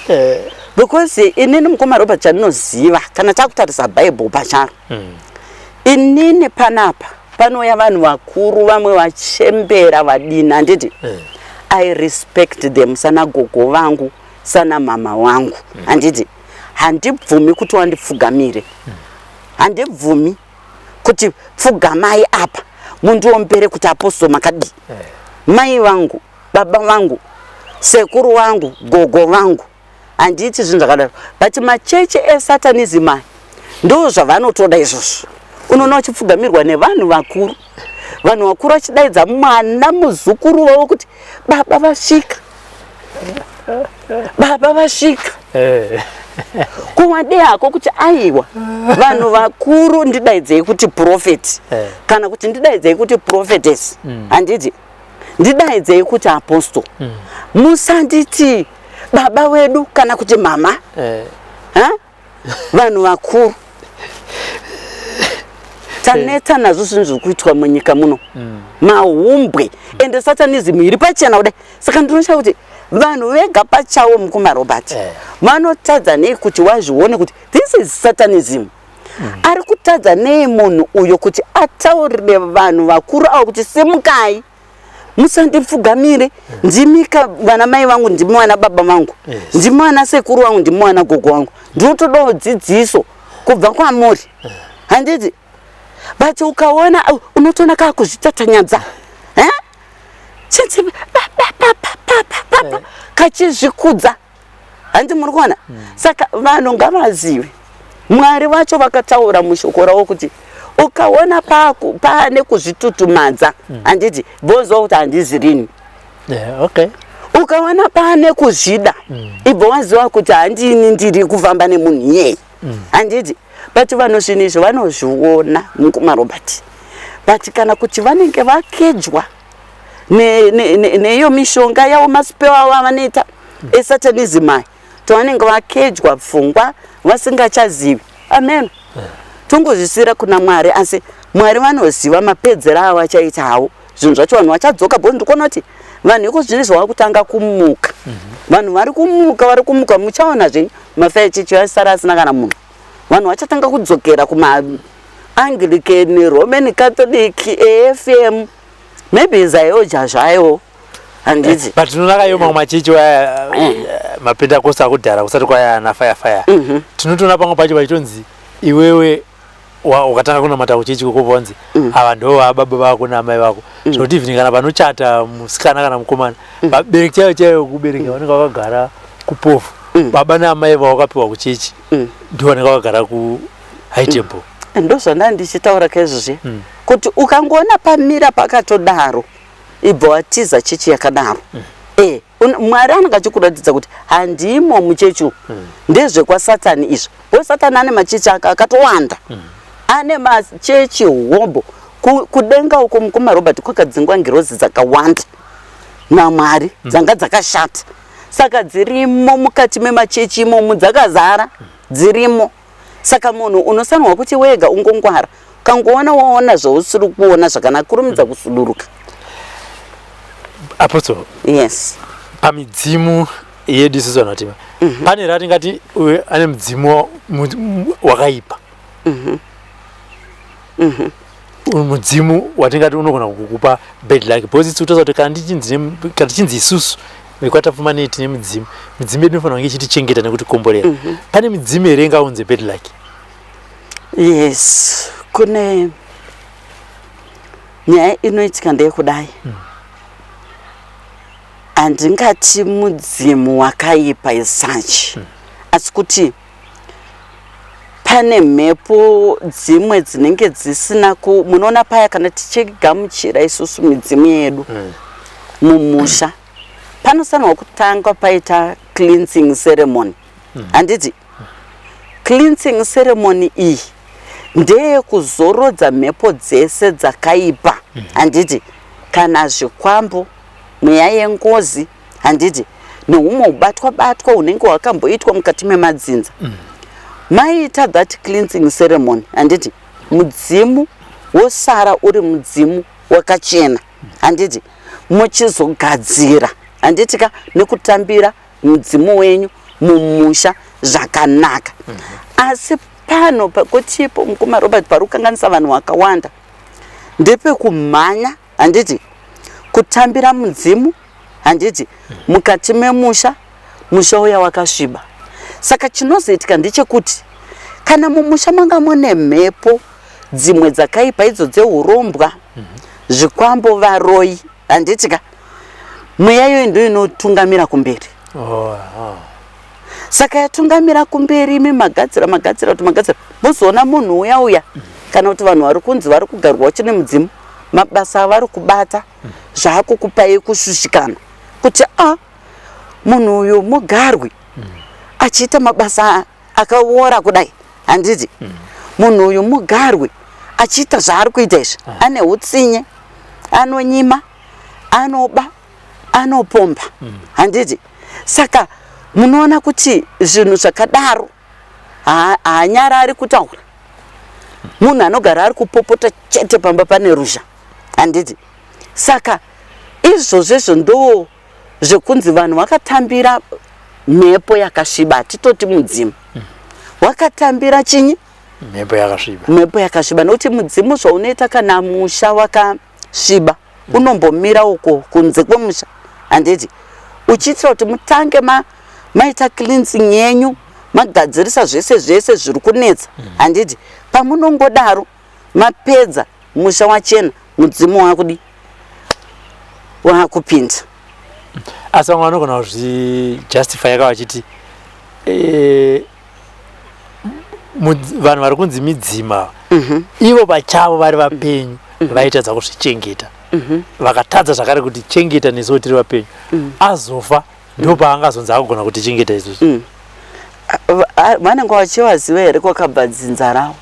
Because inini, mukoma Robert, chandinoziva, kana takutarisa Bhaibheri pacharo, inini panapa panouya vanhu vakuru, vamwe vachembera, vadini, handiti? I respect them, sana gogo vangu, sana mama wangu, handiti? Handibvumi kuti wandipfugamire, handibvumi kuti pfugamai apa mundiombere kuti apostle makadii. Mai vangu, baba vangu, sekuru vangu, gogo vangu, handiti zvinhu zvakadaro. But machechi esatanism aya ndo zvavanotoda izvozvo. Unoona uchipfugamirwa nevanhu vakuru, vanhu vakuru vachidaidza mwana muzukuru wavo kuti baba vasvika, baba vasvika. Kuwade hako kuti aiwa, vanhu vakuru ndidaidzei kuti prophet kana kuti ndidaidzei kuti prophetess, handiti? Ndidaidzei kuti apostle, musanditi baba wedu kana kuti mama. Ha? Vanhu vakuru taneta nazvo zvinhu zviri kuitwa munyika muno, mahumbwe, ende satanism iri pachena kudai. Saka ndinoshaya kuti vanhu vega pachavo, mukoma Robert, vanotadza nei kuti vazvione kuti this is satanism? Ari kutadza nei munhu uyo kuti ataurire vanhu vakuru avo kuti simukai, musandipfugamire, ndimika vana mai vangu, ndimi vana baba vangu, ndimi vana sekuru vangu, ndimi vana gogo vangu, ndinotodawo dzidziso kubva kwamuri, handiti? But ukaona unotoona kaakuzvitatanyadza, eh? Chinzi kachizvikudza, handi? Muri kuona? Saka vanhu ngavazive Mwari vacho vakataura mushoko ravo kuti ukaona paane kuzvitutumadza, handiti, voziva kuti handizi rini. Ukaona paane kuzvida, ibva waziva kuti handini ndiri kufamba nemunhu iyeye, handiti? But vanhu zvinhu izvi vanozviona, mukoma Robert, but kana kuti vanenge vakejwa neiyo mishonga yavo, maspell avo avanoita esatanism aya, to vanenge vakejwa pfungwa vasingachazivi. Amen. Tongozvisiyira kuna Mwari, asi Mwari vanoziva mapedzero avo achaita hawo zvinhu zvacho. Vanhu vachadzoka, because ndikuona kuti Vanhu iko zvino izvi vakutanga kumuka. Vanhu vari kumuka, vari kumuka. Muchaona zvenyu mafaya chechi asara asina kana munhu. Vanhu vachatanga kudzokera kuma Anglican, Roman Catholic, AFM, maybe Zayoja zvayo, handiti? But tinoona iyo mamwe machechi aya, maPentecost akudhara, kusati kwaya ana fire fire, tinotoona pamwe pacho vachitonzi iwewe ukatanga kunamata kuchechi koko, vanzi ava ndo vababa vako naamai vako, zvokuti even kana panochata musikana kana mukomana, vabereki chaivo chaivo kubereka vanenge vakagara kupofu, baba naamai vawakapiwa kuchechi ndo vanenge vakagara kuhigh table. Ndozvandanga ndichitaura kaizvozvi, kuti ukangoona pamira pakatodaro, ibva watiza chechi yakadaro. Mwari anenge achikuratidza kuti handimo muchechi umu, ndezvekwasatani izvo. Bo Satani ane machechi akatowanda, ane machechi hobho. Kudenga uko, mukoma Robert, kwakadzingwa ngirozi dzakawanda naMwari dzanga dzakashata, saka dzirimo mukati memachechi imomo, dzakazara dzirimo. Saka munhu unofanirwa kuti wega ungongwara. Ukangoona waona zvausiri kuona zvakanaka, kurumidza kusuduruka. Apostle. Yes. Pamidzimu yedu isusu vanhu vatema, pane ratingati uyu ane mudzimu wakaipa, mudzimu watingati unogona kukupa bad luck? Because isu toziva kuti kana tichinzi isusu vekwaTapfumanei tine midzimu, midzimu yedu inofanira kunge ichitichengeta nekutikomborera. Pane midzimu here ingaunze bad luck? Yes, kune. Nyaya inoitika ndeyekudai, handingati mudzimu wakaipa as such, asi kuti pane mhepo dzimwe dzinenge dzisina ku munoona paya kana tichigamuchira isusu midzimu yedu mumusha, panofanirwa kutanga paita cleansing ceremony, handiti? Cleansing ceremony iyi ndeyekuzorodza mhepo dzese dzakaipa, handiti? Kana zvikwambo, mweya yengozi, handiti, neumwe ubatwa batwa hunenge hwakamboitwa mukati memadzinza. Maita that cleansing ceremony, handiti, mudzimu wosara uri mudzimu wakachena, handiti? Muchizogadzira, handiti ka, nekutambira mudzimu wenyu mumusha zvakanaka. Asi pano pakutipo, mukoma Robert, pari kukanganisa vanhu vakawanda ndepekumhanya, handiti, kutambira mudzimu, handiti, mukati memusha, musha uya wakasviba. Saka chinozoitika ndechekuti kana mumusha manga mune mhepo dzimwe dzakaipa, idzo dzeurombwa, zvikwambo, varoi, handiti ka, mweya iyoyo ndo inotungamira kumberi. Oh. Saka yatungamira kumberi, imi magadzira, magadzira kuti magadzira, mozoona munhu uya uya, kana kuti vanhu vari kunzi vari kugarwa chine mudzimu, mabasa avari kubata zvaakukupai kushushikana kuti a munhu uyu mugarwi achiita mabasa akaora kudai, handiti? Munhu uyu mugarwi achiita zvaari kuita izvi, ane utsinye, anonyima, anoba, anopomba, handiti? Saka munoona kuti zvinhu zvakadaro haanyarari kutaura. Munhu anogara ari kupopota chete, pamba pane ruzha, handiti? Saka izvozvo izvo ndo zvekunzi vanhu vakatambira mhepo yakasviba. Hatitoti mudzimu wakatambira chinyi? Mhepo yakasviba. Mhepo yakasviba, nokuti mudzimu zvaunoita kana musha wakasviba, unombomira uko kunze kwemusha, handiti, uchiitira kuti mutange maita cleansing yenyu, magadzirisa zvese zvese zviri kunetsa, handiti? Pamunongodaro mapedza, musha wachena, mudzimu wakudi wakupinda. Asi vamwe vanogona kuzvijustify ka vachiti vanhu vari kunzi midzima, ivo pachavo vari vapenyu vaitadza kuzvichengeta, vakatadza zvakare kuti chengeta nesuwo tiri vapenyu. Azofa ndo paangazonzi akugona kutichengeta isusu. Vanenge vachivaziva here kwakabva dzinza ravo?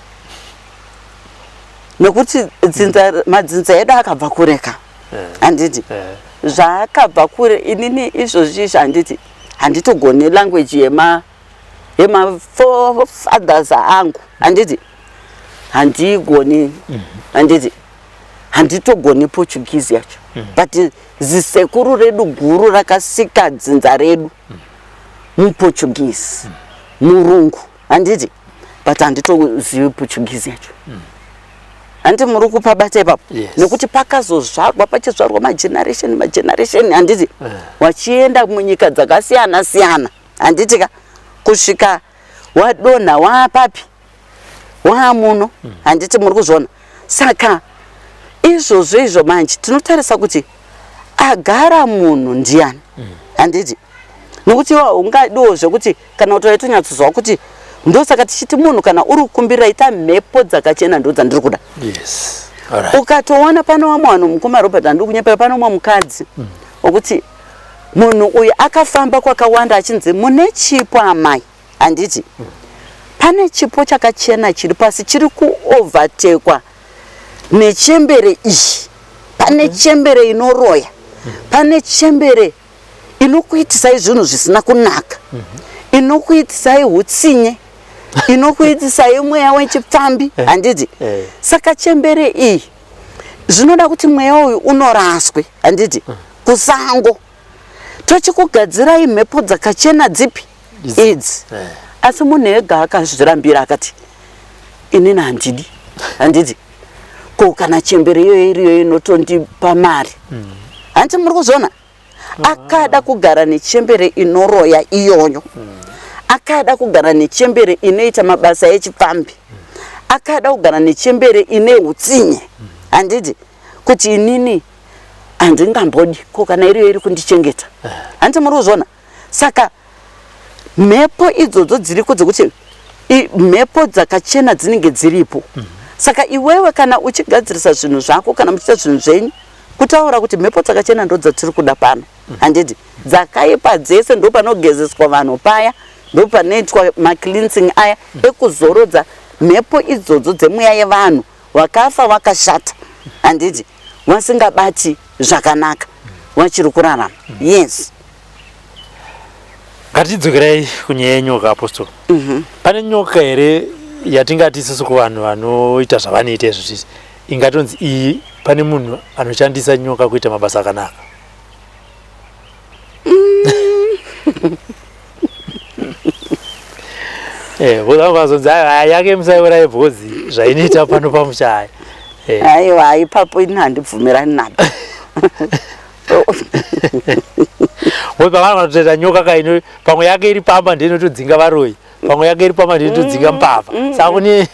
Nekuti dzinza, madzinza edu akabva kureka, handiti? Zvaakabva kure. Inini izvozvi izvi, handiti, handitogoni language yema forefathers angu, handiti? Handiigoni, handiti? Handitogoni Portuguese yacho, but zisekuru redu guru rakasika dzinza redu muPortuguese, murungu, handiti? But handitozivi Portuguese yacho, handiti? Muri kupabata ipapo? Yes. Nekuti pakazozvarwa, pachizvarwa mageneration mageneration, handiti, wachienda munyika dzakasiyana siyana, handiti ka, kusvika wadonha waapapi, waamuno, handiti? Muri kuzviona? Saka izvozvo izvo manje tinotarisa kuti agara munhu ndiani, handiti? Nokuti iwe haungadiwo zvekuti kana kuti waitonyatsoziva kuti, ndosaka tichiti munhu kana uri kukumbirira, ita mhepo dzakachena, ndo dzandiri kuda. Yes, alright. Ukatoona pane vamwe vanhu, mukoma Robert, handiri kunyepera, pane umwe mukadzi wekuti munhu uyu akafamba kwakawanda achinzi, "Mune chipo amai," handiti? "Pane chipo chakachena chiri pasi chiri kuovertakwa nechembere iyi. Pane chembere inoroya, pane chembere inokuitisai zvinhu zvisina kunaka, inokuitisai utsinye, inokuitisai mweya wechipfambi," handiti? "Saka chembere iyi zvinoda kuti mweya uyu unoraswe, handiti, kusango. Tochikugadzirai mhepo dzakachena dzipi?" Idzi. Idzi. Asi munhu ega akazvirambira, akati, "Inini handidi," handiti? "Ko kana chembere iyoyo iriyo inotondipa mari?" Handiti muri kuzviona? Akada kugara nechembere inoroya iyoyo, akada kugara nechembere inoita mabasa echipfambi, akada kugara nechembere ine utsinye, handiti? Kuti, "Inini handingambodi. Ko kana iriyo iri kundichengeta?" Handiti muri kuzviona? Saka mhepo idzodzo dziriko dzekuti mhepo dzakachena dzinenge dziripo. Saka iwewe kana uchigadzirisa zvinhu zvako, kana muchiita zvinhu zvenyu, kutaura kuti mhepo dzakachena ndo dzatiri kuda pano, handiti? Dzakaipa dzese, ndo panogezeswa vanhu paya, ndo panoitwa macleansing aya ekuzorodza mhepo idzodzo dzemweya yevanhu wakafa wakashata, handiti, wasingabati zvakanaka wachiri kurarama. Yes. Ngatidzokerai kunyaya yenyoka, Apostle. Pane nyoka here yatingati isusu kuvanhu vanoita zvavanoita izvo zvizvi, ingatonzi iyi pane munhu anoshandisa nyoka kuita mabasa akanaka? Vazonzi yake musaiuraye because zvainoita pano pamusha aya. Aiwa, ipapo ini handibvumirani napo. Voi pamwe vanotoita nyoka kaino, pamwe yake iri pamba ndinotodzinga varoyi, pamwe yake iri pamba ndinotodzinga mbavha, saka kune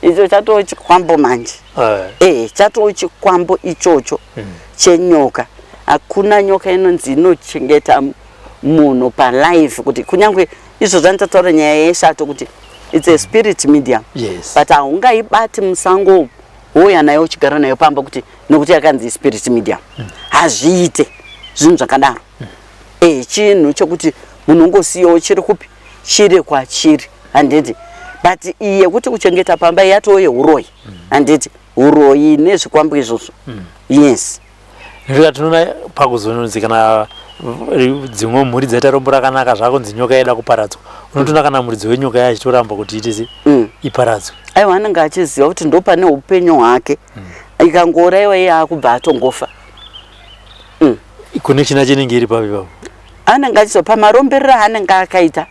Icho chatoo chikwambo manje. Chatoo chikwambo ichocho chenyoka. Hakuna nyoka inonzi inochengeta munhu palife, kuti kunyange izvo zvanditataura nyaya yeshato kuti it's a spirit medium, but haungaibati musango umu wouya nayo uchigara nayo pamba kuti nokuti yakanzi spirit medium. Hazviite zvinhu zvakadaro. Chinhu chekuti munhu ungosiyawo chiri kupi, chiri kwachiri, handiti? But iyi yekuti kuchengeta pamba yatoo yeuroyi, handiti? Uroyi nezvikwambo izvozvo, yes. Nekuti tinoona pakuzonzi kana dzimwe mhuri dzaita rombo rakanaka, zvakunzi nyoka yaida kuparadzwa, unotoona kana muridzi wenyoka yacho achitoramba kuti ite se iparadzwe. Aiwa, anenge achiziva kuti ndo pane upenyu hwake. Ikangourayiwa, iye akubva atongofa. Connection yacho inenge iri papi papo? Anenge achizo pamaromberero aanenge akaita,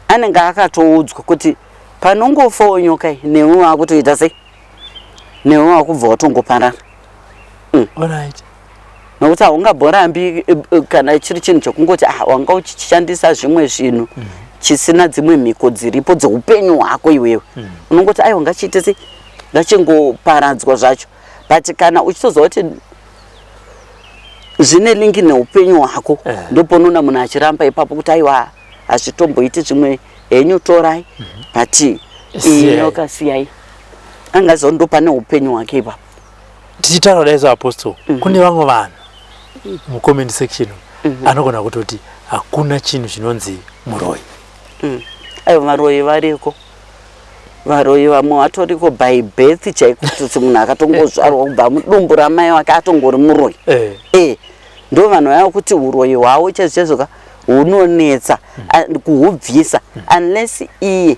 anenge akatoudzwa kuti panongofawo nyoka iyi, newe wakutoita sei, newe wakubva watongoparara. Nokuti haungamborambi kana chiri chinhu chekungoti, ah, wanga uchishandisa zvimwe zvinhu chisina dzimwe mhiko dziripo dzeupenyu hwako iwewe, unongoti, "Aiwa, ngachiite sei, ngachingoparadzwa zvacho." But kana uchitoziva kuti zvine link neupenyu hwako, ndoponoona munhu achiramba ipapo kuti, "Aiwa, hazvitomboiti, zvimwe henyu torai, but iyi Siyai. nyoka siyai." Angaziva ndo pane upenyu hwake ipapo. Tichitaura kudai seapostle, kune vamwe vanhu mucomment section anogona kutoti hakuna chinhu chinonzi muroyi. Aiwa, varoyi variko. Varoyi vamwe vatoriko by birth chaiko, kutoti munhu akatongozvarwa kubva mudumbu ramai wake atongori muroyi. Ndo vanhu vaya kuti uroyi hwavo chaizvo chaizvo ka hunonetsa kuhubvisa unless iye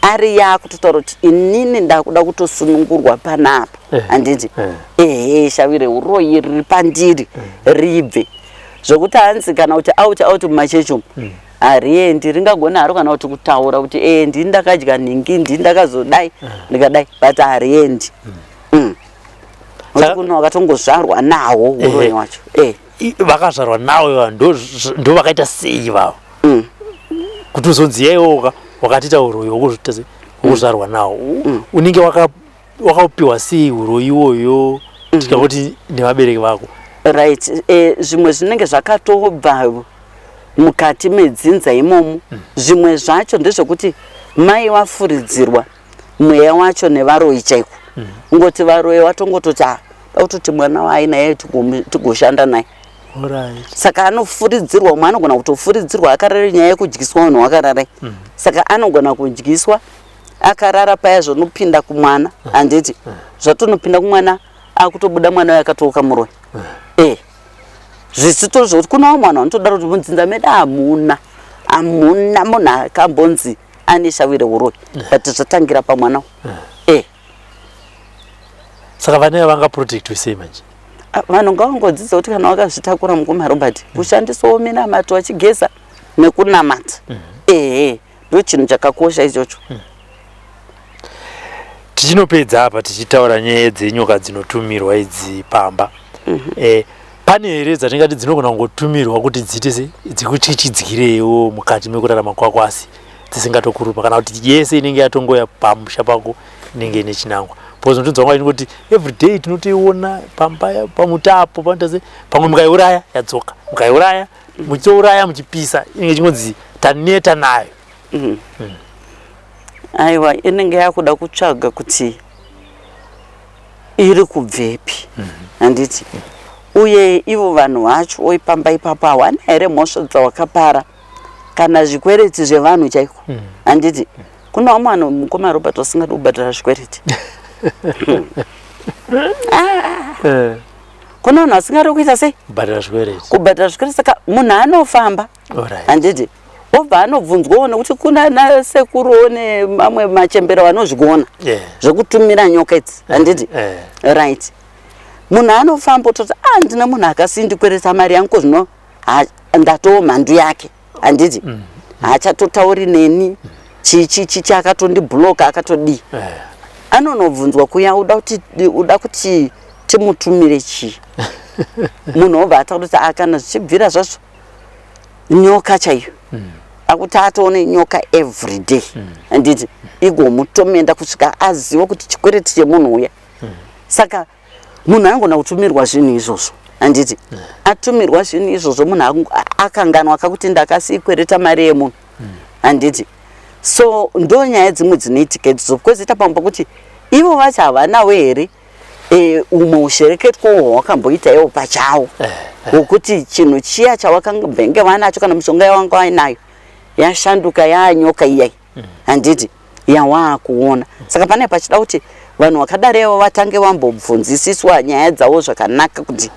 Ari yakutotaura kuti inini ndakuda kutosunungurwa panapa, handiti? Ehe, shavi reuroyi riri pandiri ribve, zvokuti hanzi kana kuti out out mumachechi umu hariendi. Ringagona haro kana kuti kutaura kuti ee, ndini ndakadya nhingi, ndini ndakazodai, ndikadai, but hariendi. Nokuti kuno wakatongozvarwa nawo uroyi wacho. Vakazvarwa nawo ivava ndo vakaita sei ivavo kuti uzonzi yaiwoka wakatiita uroyi hwokuzvita sei, hwokuzvarwa nawo? Unenge wakaupiwa sei uroyi iwoyo, tikangoti nevabereki vako? Right, zvimwe zvinenge zvakatobva mukati medzinza imomo. Zvimwe zvacho ndezvekuti mai vafuridzirwa mweya wacho nevaroyi chaiko. Ngoti varoyi vatongototi, "Ah, da kutoti mwana waainaye tigoshanda naye." Saka anofuridzirwa. Umwe anogona kutofuridzirwa akarara, nyaya yekudyiswa munhu wakarara. Saka anogona kudyiswa akarara paya, zvonopinda kumwana, handiti? Zvatonopinda kumwana, akutobuda mwana uyo akatooka muroyi. Zvisito zvokuti kuna vamwe vanhu vanotodaro kuti mudzinza medu hamuna munhu akambonzi ane shavi reuroyi, but zvatangira pamwana uyu. Saka vana vangaprotectwe sei manje? Ah, vanhu ngavangodzidza kuti kana wakazvitakura, mukoma Robert, kushandisawo minamato, achigeza nekunamata. Ehe, ndo chinhu chakakosha ichocho. Tichinopedza apa, tichitaura nyaya dzenyoka dzinotumirwa idzi pamba, pane here dzatingati dzinogona kungotumirwa kuti dziite se dzikutyityidzirewo mukati mekurarama kwako, asi dzisingatokuruma, kana kuti yese inenge yatongoya pamusha pako inenge ine chinangwa? Because unotonzwa vamwe vachingoti everyday tinotoiona pamba pamutapo, panoita se pamwe mukaiuraya yadzoka, mukaiuraya, muchitouraya, muchipisa, inenge ichingonzi taneta nayo. Aiwa, inenge yakuda kutsvaga kuti iri kubvepi, handiti? Uye ivo vanhu vacho oipamba ipapo hawana here mhosva dzawakapara kana zvikwereti zvevanhu chaiko, handiti? Kuna vamwe vanhu, mukoma Robert, vasingadi kubhadhara zvikwereti. Kuna vanhu vasingadi kuita sei? Kubhadhara zvikwereti. Kubhadhara zvikwereti. Saka munhu anofamba, handiti? Obva anobvunzwawo, nekuti kuna nasekuruwo nemamwe machembero vanozviona zvekutumira nyoka idzi, handiti? Right, munhu anofamba ototi, "A, ndine munhu akasindikweresa mari yangu, zvino ndatoo mhandu yake, handiti? Haachatotauri neni, chichi chichi, akatondibhuloka, akatodii." Anonobvunzwa kuya, uda kuti timutumire chii?" Munhu obva ataura kuti, "A, kana zvichibvira zvazvo, nyoka chaiyo." Akuti atoone nyoka every day, handiti? Igomutomenda kusvika aziva kuti chikwereti chemunhu uya. Saka munhu angona kutumirwa zvinhu izvozvo, handiti? Atumirwa zvinhu izvozvo, munhu akanganwa kakuti ndakasikwereta mari yemunhu, handiti? So ndo nyaya dzimwe dzinoitika idzodzo. Kwozoita pamwe pokuti ivo vacho havanawo here umwe ushereketwa uhwo hwakamboita iwo pachawo, hwokuti chinhu chiya chawakambenge vanacho kana mishonga yawanga wainayo yashanduka yaanyoka iyai, handiti, yawaakuona? Saka pane pachida kuti vanhu vakadaro vatange vambobvunzisiswa nyaya dzavo zvakanaka kuti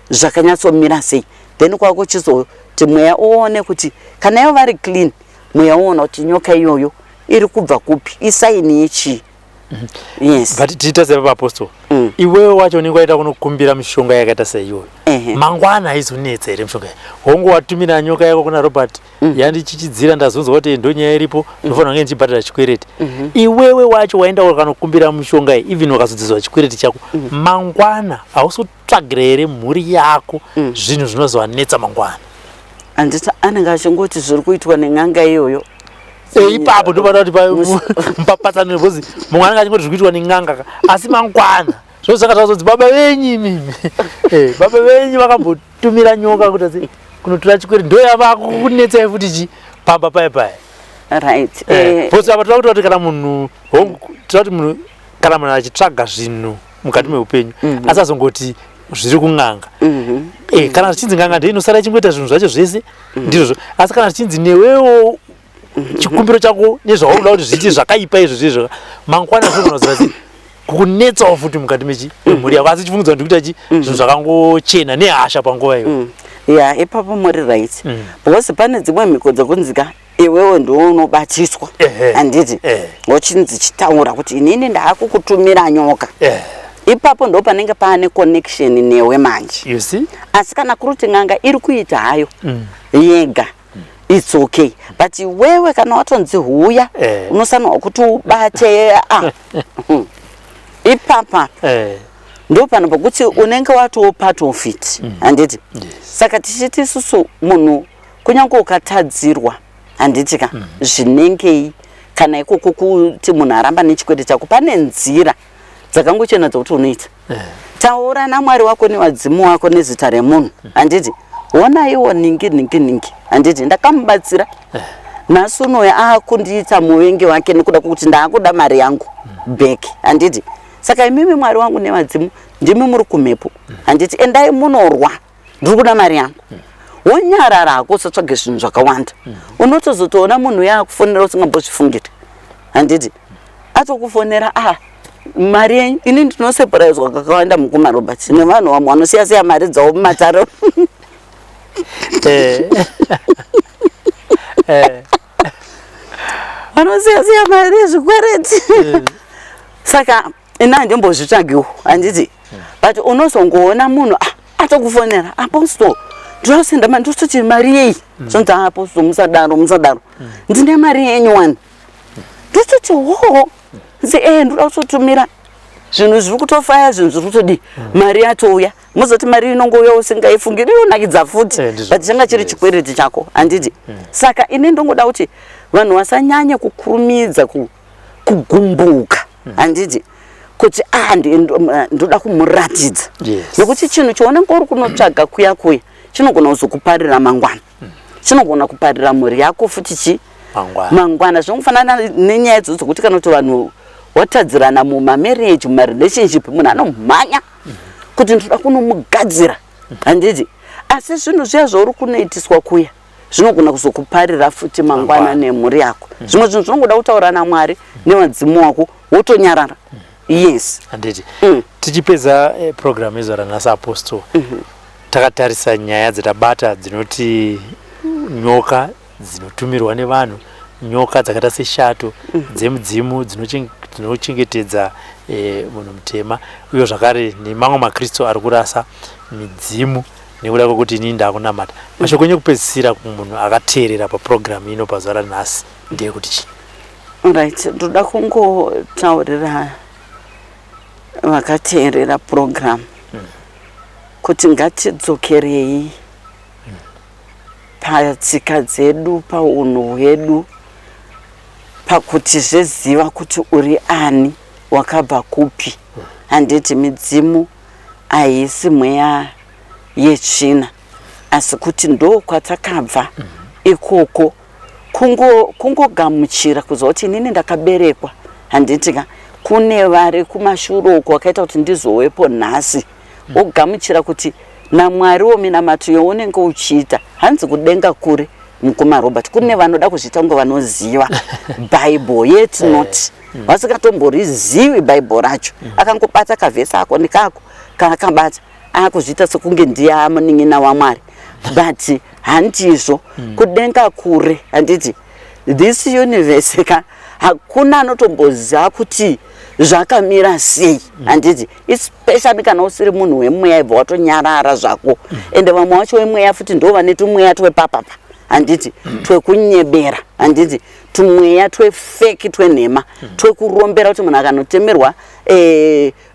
zvakanyatsomira sei, then kwakuchizoti mweya uone kuti kana ivo vari clean, mweya uona kuti nyoka iyoyo iri kubva kupi, isign yechii. Yes. But tiita sevaapostol, iwewe wacho unenge waita kunokumbira mishonga yakaita seiyoyo, mangwana haizonetsa here mishonga iyi? Hongu, watumira nyoka yako kuna Robert, yandichichidzira, ndazonzwa kuti ndo nyaya iripo, ndofanira kunge ndichibhadhara chikwereti. Iwewe wacho waenda wakanokumbira mishonga iyi, even wakazodziswa chikwereti chako, mangwana hausi kutsvagira here mhuri yako zvinhu zvinozovanetsa mangwana? Handiti anenge achingoti zviri kuitwa nen'anga iyoyo? Ipapo ndopanoda kuti mupapatsanure, because mumwe anenge achingoti zviri kuitwa nen'anga ka, asi mangwana zvosaka zvazonzi baba venyu imimi, baba venyu vakambotumira nyoka kuti asi kunotora chikwereti, ndo yava kunetsai futi chi pamba paya paya. Because apa toda kuti kana munhu, hongu, toda kuti munhu, kana munhu achitsvaga zvinhu mukati meupenyu, asazongoti zviri kun'anga. Kana zvichinzi n'anga ndeinosara ichingoita zvinhu zvacho zvese, ndizvozvo, asi kana zvichinzi newewo chikumbiro chako nezvaunoda kuti zviite zvakaipa izvo zvezvo, mangwana zvinogona kuziva sei kukunetsawo futi mukati mechi memhuri yako, asi chifungidzwa kuti kuita chi zvinhu zvakangochena nehasha panguva iyo. Ya, ipapo muri right, because pane dzimwe mhiko dzekunzi ka Iwewe ndiwe unobatiswa. Handiti? Wochinzi chitaura kuti inini ndaakukutumira nyoka. Ipapo ndo panenge paane connection newe manje. You see? Asi kana kuri kuti n'anga iri kuita hayo yega, it's okay, but iwewe kana watonzi huya, unosanwa kuti ubate ipapa. Ndo pano pokuti unenge watoo part of it, handiti? Yes. Saka tichiti isusu munhu kunyange ukatadzirwa, handiti ka, zvinengei kana ikoko kuti munhu aramba nechikwete chako, pane nzira dzakangochena dzokuti unoita. Taura naMwari wako nevadzimu wako nezita remunhu, handiti? Honaiwo ningi ningi ningi, handiti? Ndakamubatsira, nhasi unoya aakundiita muvengi wake nekuda kwekuti ndaakuda mari yangu back, handiti? Saka imimi Mwari wangu nevadzimu, ndimi muri kumhepo, handiti? Endai munorwa, ndiri kuda mari yangu. Wonyarara hako, usatsvage zvinhu zvakawanda. Unotozotoona munhu yaakufonera usingambozvifungiri, handiti? Atokufonera, ah, mari yenyu. Ini ndinosurpriswa kakawanda, mukoma Robert, nevanhu vamwe vanosiya siya mari dzavo mumataro. Vanosiya siya mari yezvikwereti. Saka ini handimbozvitsvagiwo, handiti? But unozongoona munhu atokufonera, "Apostle, ndinosenda mari." Ndototi, "Mari yei?" Zvonzi, "Apostle, musadaro, musadaro, ndine mari yenyu wani." Ndototi, "Ho." Nzi, "Ndoda kutotumira, zvinhu zviri kutofaya, zvinhu zviri kutodii." Mari yatouya. Muzoti mari inongouya usingaifungiri, inonakidza futi. Ndizvo. But changa chiri chikwereti chako, handiti? Saka ini ndongoda kuti vanhu vasanyanye kukurumidza kugumbuka, handiti, kuti ah, ndoda kumuratidza. Nekuti chinhu chaunenge uri kunotsvaga kuya kuya chinogona kuzokuparira mangwana, chinogona kuparira mhuri yako futi chi mangwana. Mangwana. Zvinongofanana nenyaya idzodzo dzokuti kana kuti vanhu watadzirana mumamarriage, mumarelationship, munhu anomhanya kuti ndoda kunomugadzira, handiti? Asi zvinhu zviya zvauri kunoitiswa kuya zvinogona kuzokuparira futi mangwana Mangwana. nemhuri yako. Zvimwe zvinhu zvinongoda kutaura naMwari nevadzimu wako, wotonyarara. Yes. Handiti? Tichipedza program yezuva ranhasi, Apostle, takatarisa nyaya dzatabata dzinoti nyoka dzinotumirwa nevanhu, nyoka dzakaita seshato dzemudzimu dzinochengetedza munhu mutema, uye zvakare nemamwe makristu ari kurasa midzimu nekuda kwekuti inini ndakunamata. Mashoko enyu ekupedzisira kumunhu akateerera papurogiramu ino pazuva ranhasi ndeyekuti chii? Right, ndoda kungotaurira vakateerera program kuti ngatidzokerei patsika dzedu, paunhu hwedu, pakuti zveziva kuti uri ani, wakabva kupi, handiti? Midzimu haisi mweya yetsvina, asi kuti ndo kwatakabva ikoko. Kungogamuchira kuziva kuti inini ndakaberekwa, handiti ka, kune vari kumashure uko wakaita kuti ndizowepo nhasi. Wogamuchira kuti naMwariwo minamato yaunenge uchiita, hanzi kudenga kure, mukoma Robert, kune vanoda kuzviita kunge vanoziva Bible, yet not, vasingatomborizivi Bible racho. Akangobata kavhesi ako nekako kaakabata, akuzviita sekunge ndiye amunin'ina waMwari, but handizvo. Kudenga kure, handiti? This universe ka, hakuna anotomboziva kuti zvakamira sei, handiti? Especially kana usiri munhu wemweya, ibva watonyarara zvako. Ende vamwe vacho wemweya futi ndo vane tumweya twepapapa, handiti, twekunyebera, handiti, tumweya twefake, twenhema, twekurombera, kuti munhu akanotemerwa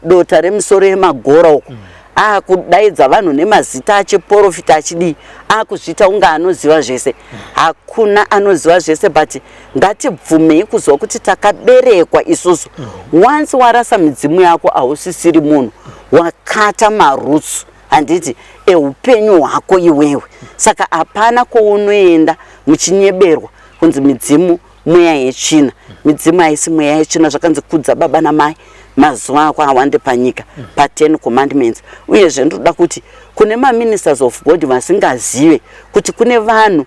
dota remusoro yemagora uko, akudaidza vanhu nemazita achiprofita, achidii, akuzviita kunge anoziva zvese. Hakuna anoziva zvese, but ngatibvumei kuziva kuti takaberekwa isusu. Once warasa midzimu yako, hausisiri munhu, wakata marutsu, handiti, eupenyu hwako iwewe. Saka hapana kwaunoenda muchinyeberwa kunzi midzimu mweya yetsvina. Midzimu haisi mweya yetsvina. Zvakanzi kudza baba namai, mazuva ako awande panyika, pa10 Commandments. Uyezve ndoda kuti kune maministers of God vasingazive kuti kune vanhu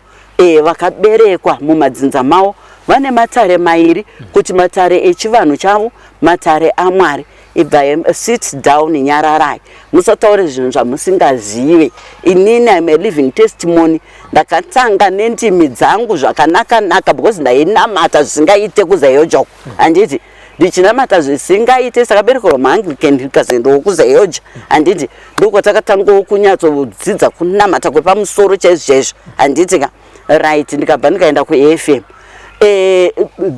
vakaberekwa mumadzinza mavo. Vane matare mairi, kuti matare echivanhu chavo, matare aMwari. Ibva, sit down, nyararai, musataure zvinhu zvamusingazive. Inini I'm a living testimony. Ndakatanga nendimi dzangu zvakanaka naka because ndainamata zvisingaite kuZAOGA uko, handiti? Ndichinamata zvisingaite, sakaberekerwa maAnglican, ndikazoendawo kuZAOGA, handiti? Ndokwatakatangawo kunyatsodzidza kunamata kwepamusoro chaizvo chaizvo, handiti ka? Right, ndikabva ndikaenda kuAFM.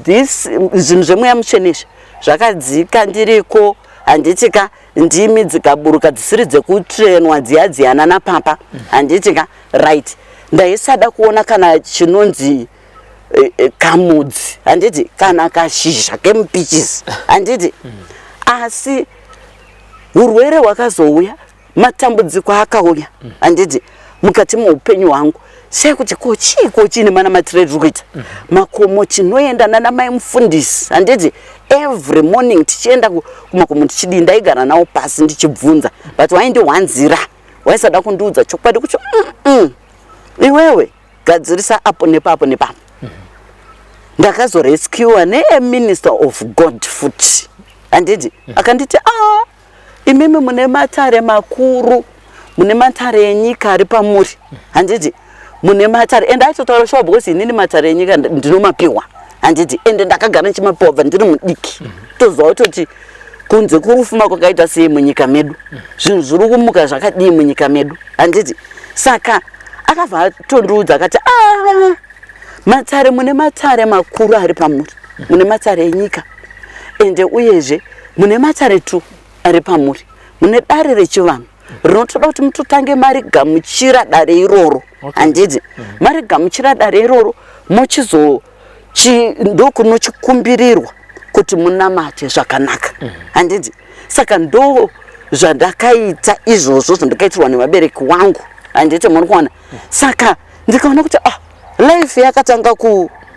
This zvinhu zvemweya mutsvene izvi zvakadzika ndiriko, handiti ka? Ndimi dzikaburuka dzisiri dzekutrenwa dziya dziyana napapa, handiti ka? Right, ndaisada kuona kana chinonzi kamudzi, handiti, kana kashizha kemupichisi, handiti? Asi urwere hwakazouya, matambudziko akauya, handiti, mukati meupenyu hwangu, sei kuti ko chiiko chiine mana matire tiri kuita makomo, tinoenda nana mai mufundisi, handiti, every morning tichienda kumakomo tichidii. Ndaigara nawo pasi ndichibvunza, but waindihwanzira, waisada kundiudza chokwadi kuti iwewe gadzirisa apo nepapo nepapo. Ndakazorescuwa neaminister of God futi, handiti? Akanditi, "A, imimi mune matare makuru, mune matare enyika ari pamuri, handiti? Mune matare." Ende aitotaura sure, because inini matare enyika ndinomapiwa, handiti? Ende ndakagara ndichimapiwa bva ndiri mudiki. Toziva kutoti kunze kuri kufuma kwakaita sei munyika medu, zvinhu zviri kumuka zvakadii munyika medu, handiti? Saka akabva atondiudza akati, "A, matare, mune matare makuru ari pamuri, mune matare enyika, ende uyezve mune matare tu ari pamuri. Mune dare rechivanhu rinotoda kuti mutotange marigamuchira dare iroro, handiti? Marigamuchira dare iroro, mochizo ndokunochikumbirirwa kuti munamate zvakanaka, handiti?" Saka ndo zvandakaita izvozvo, zvandakaitirwa nevabereki wangu, handiti? Muri kuona? Saka ndikaona kuti, ah, life yakatanga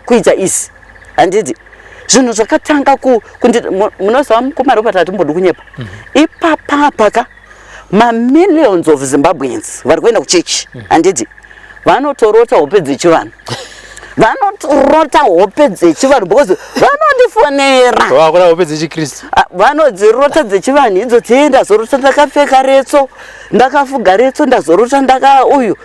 kuita isi, handiti? Zvinhu zvakatanga munoziva, mukoma Robert, hatimbodi kunyepa ipapapa ka, mamillions of Zimbabweans vari kuenda kuchechi, handiti, vanotorota hope dzechivanhu, vanotorota hope dzechivanhu because vanondifonera. Vakura hope dzechikristu. Ah, vanodzirota dzechivanhu idzo. Tee ndazorota ndakapfeka retso, ndakafuga retso, ndazorota ndaka uyu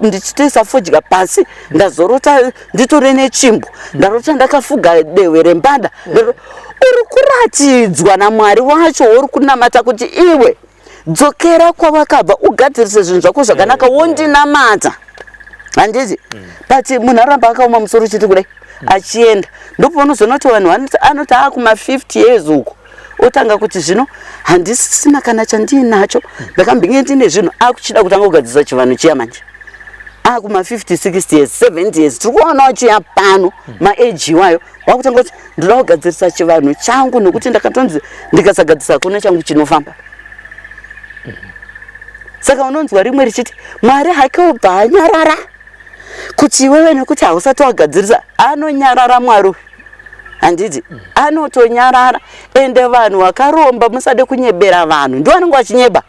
ndichitoisa fodya pasi, ndazorota nditore nechimbo, ndarota ndakafuga dehwe rembada. Uri kuratidzwa naMwari wacho uri kunamata kuti iwe dzokera kwavakabva, ugadzirise zvinhu zvako zvakanaka, wondinamata, handiti? But munhu aramba akaoma musoro chiti kudai achienda, ndopaunozoona kuti vanhu anoti akuma50 years uko otanga kuti zvino handisisina kana chandiinacho, ndakambinge ndine zvinhu, akuchida kutanga kugadzirisa chivanhu chiya manje akuma50, 60 years, 70 years. Tiri kuonawo chiya pano maage iwayo wakutanga kuti ndoda kugadzirisa chivanhu changu nekuti ndakatonzi ndikasagadzirisa hakuna changu chinofamba. Saka unonzwa rimwe richiti Mwari hake obva anyarara kuti iwewe nekuti hausati wagadzirisa. Anonyarara Mwari uyu, handiti? Anotonyarara. Ende vanhu vakaromba, musade kunyebera vanhu, ndivo vanenge vachinyeba.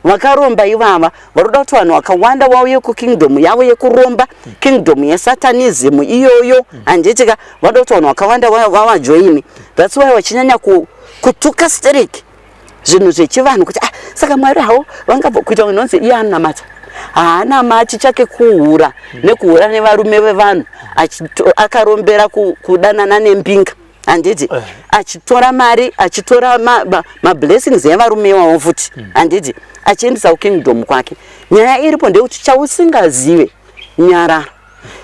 Vakaromba ivava varoda kuti vanhu vakawanda vauye kukingdom yavo yekuromba, kingdom yesatanism iyoyo, handiti ka? Vanoda kuti vanhu vakawanda vavajoini. That's why vachinyanya kutuka stereki zvinhu zvechivanhu kuti, ah, saka Mwari havo vangabva kuita inonzi iye anonamata, haanamati, chake kuhura nekuhura nevarume vevanhu, akarombera kudanana nembinga, handiti? Achitora mari, achitora mablessings evarume ivavo futi, handiti, achiendesa kukingdom kwake. Nyaya iripo ndeyekuti chausingazive, nyarara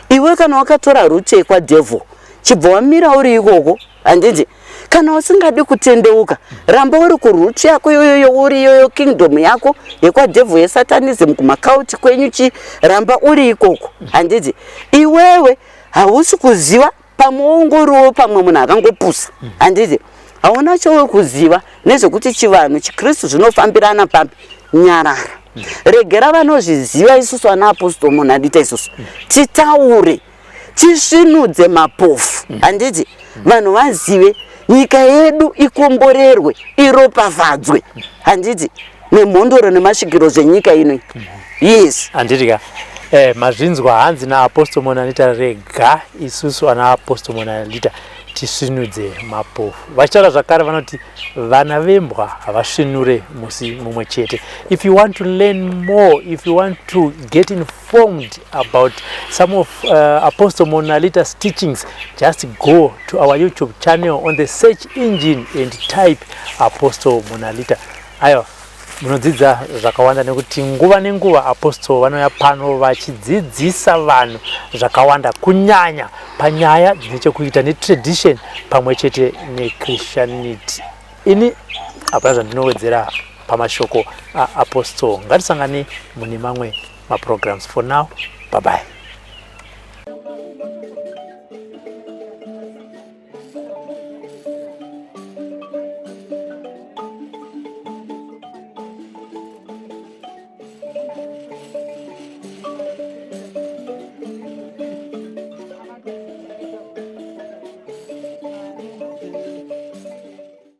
iwe. Kana wakatora route yekwadevil, chibva wamira uri ikoko, handiti? Kana usingadi kutendeuka, ramba uri kuroute yako iyoyo, uri iyoyo kingdom yako yekwadevil yesatanism, kumacult kwenyu, chi ramba uri ikoko, handiti? Iwewe hausi kuziva, pamwe ungoriwo pamwe munhu akangopusa, handiti? Hauna chauri kuziva nezvekuti chivanhu, chikristu zvinofambirana papi. Nyarara, regera vanozviziva. Isusu ana apostle munhu adita, isusu titaure, tisvinudze mapofu, handiti? Vanhu vazive, nyika yedu ikomborerwe, iropafadzwe, handiti, nemhondoro nemasvikiro zvenyika ino, yes. Handiti ka? Mazvinzwa, hanzi naApostle Monalita, rega isusu ana Apostle Monalita tisvinudze mapofu. Vachitaura zvakare vanoti vana vembwa havasvinure musi mumwe chete. If you want to learn more, if you want to get informed about some of Apostle Monalita's teachings, just go to our YouTube channel, on the search engine and type Apostle Monalita. Aiwa, munodzidza zvakawanda nekuti nguva nenguva Apostle vanouya pano vachidzidzisa vanhu zvakawanda, kunyanya panyaya dzine chekuita netradition pamwe chete nechristianity. Ini hapana zvandinowedzera pamashoko aApostle. Ngatisangane mune mamwe maprograms. For now, bye bye.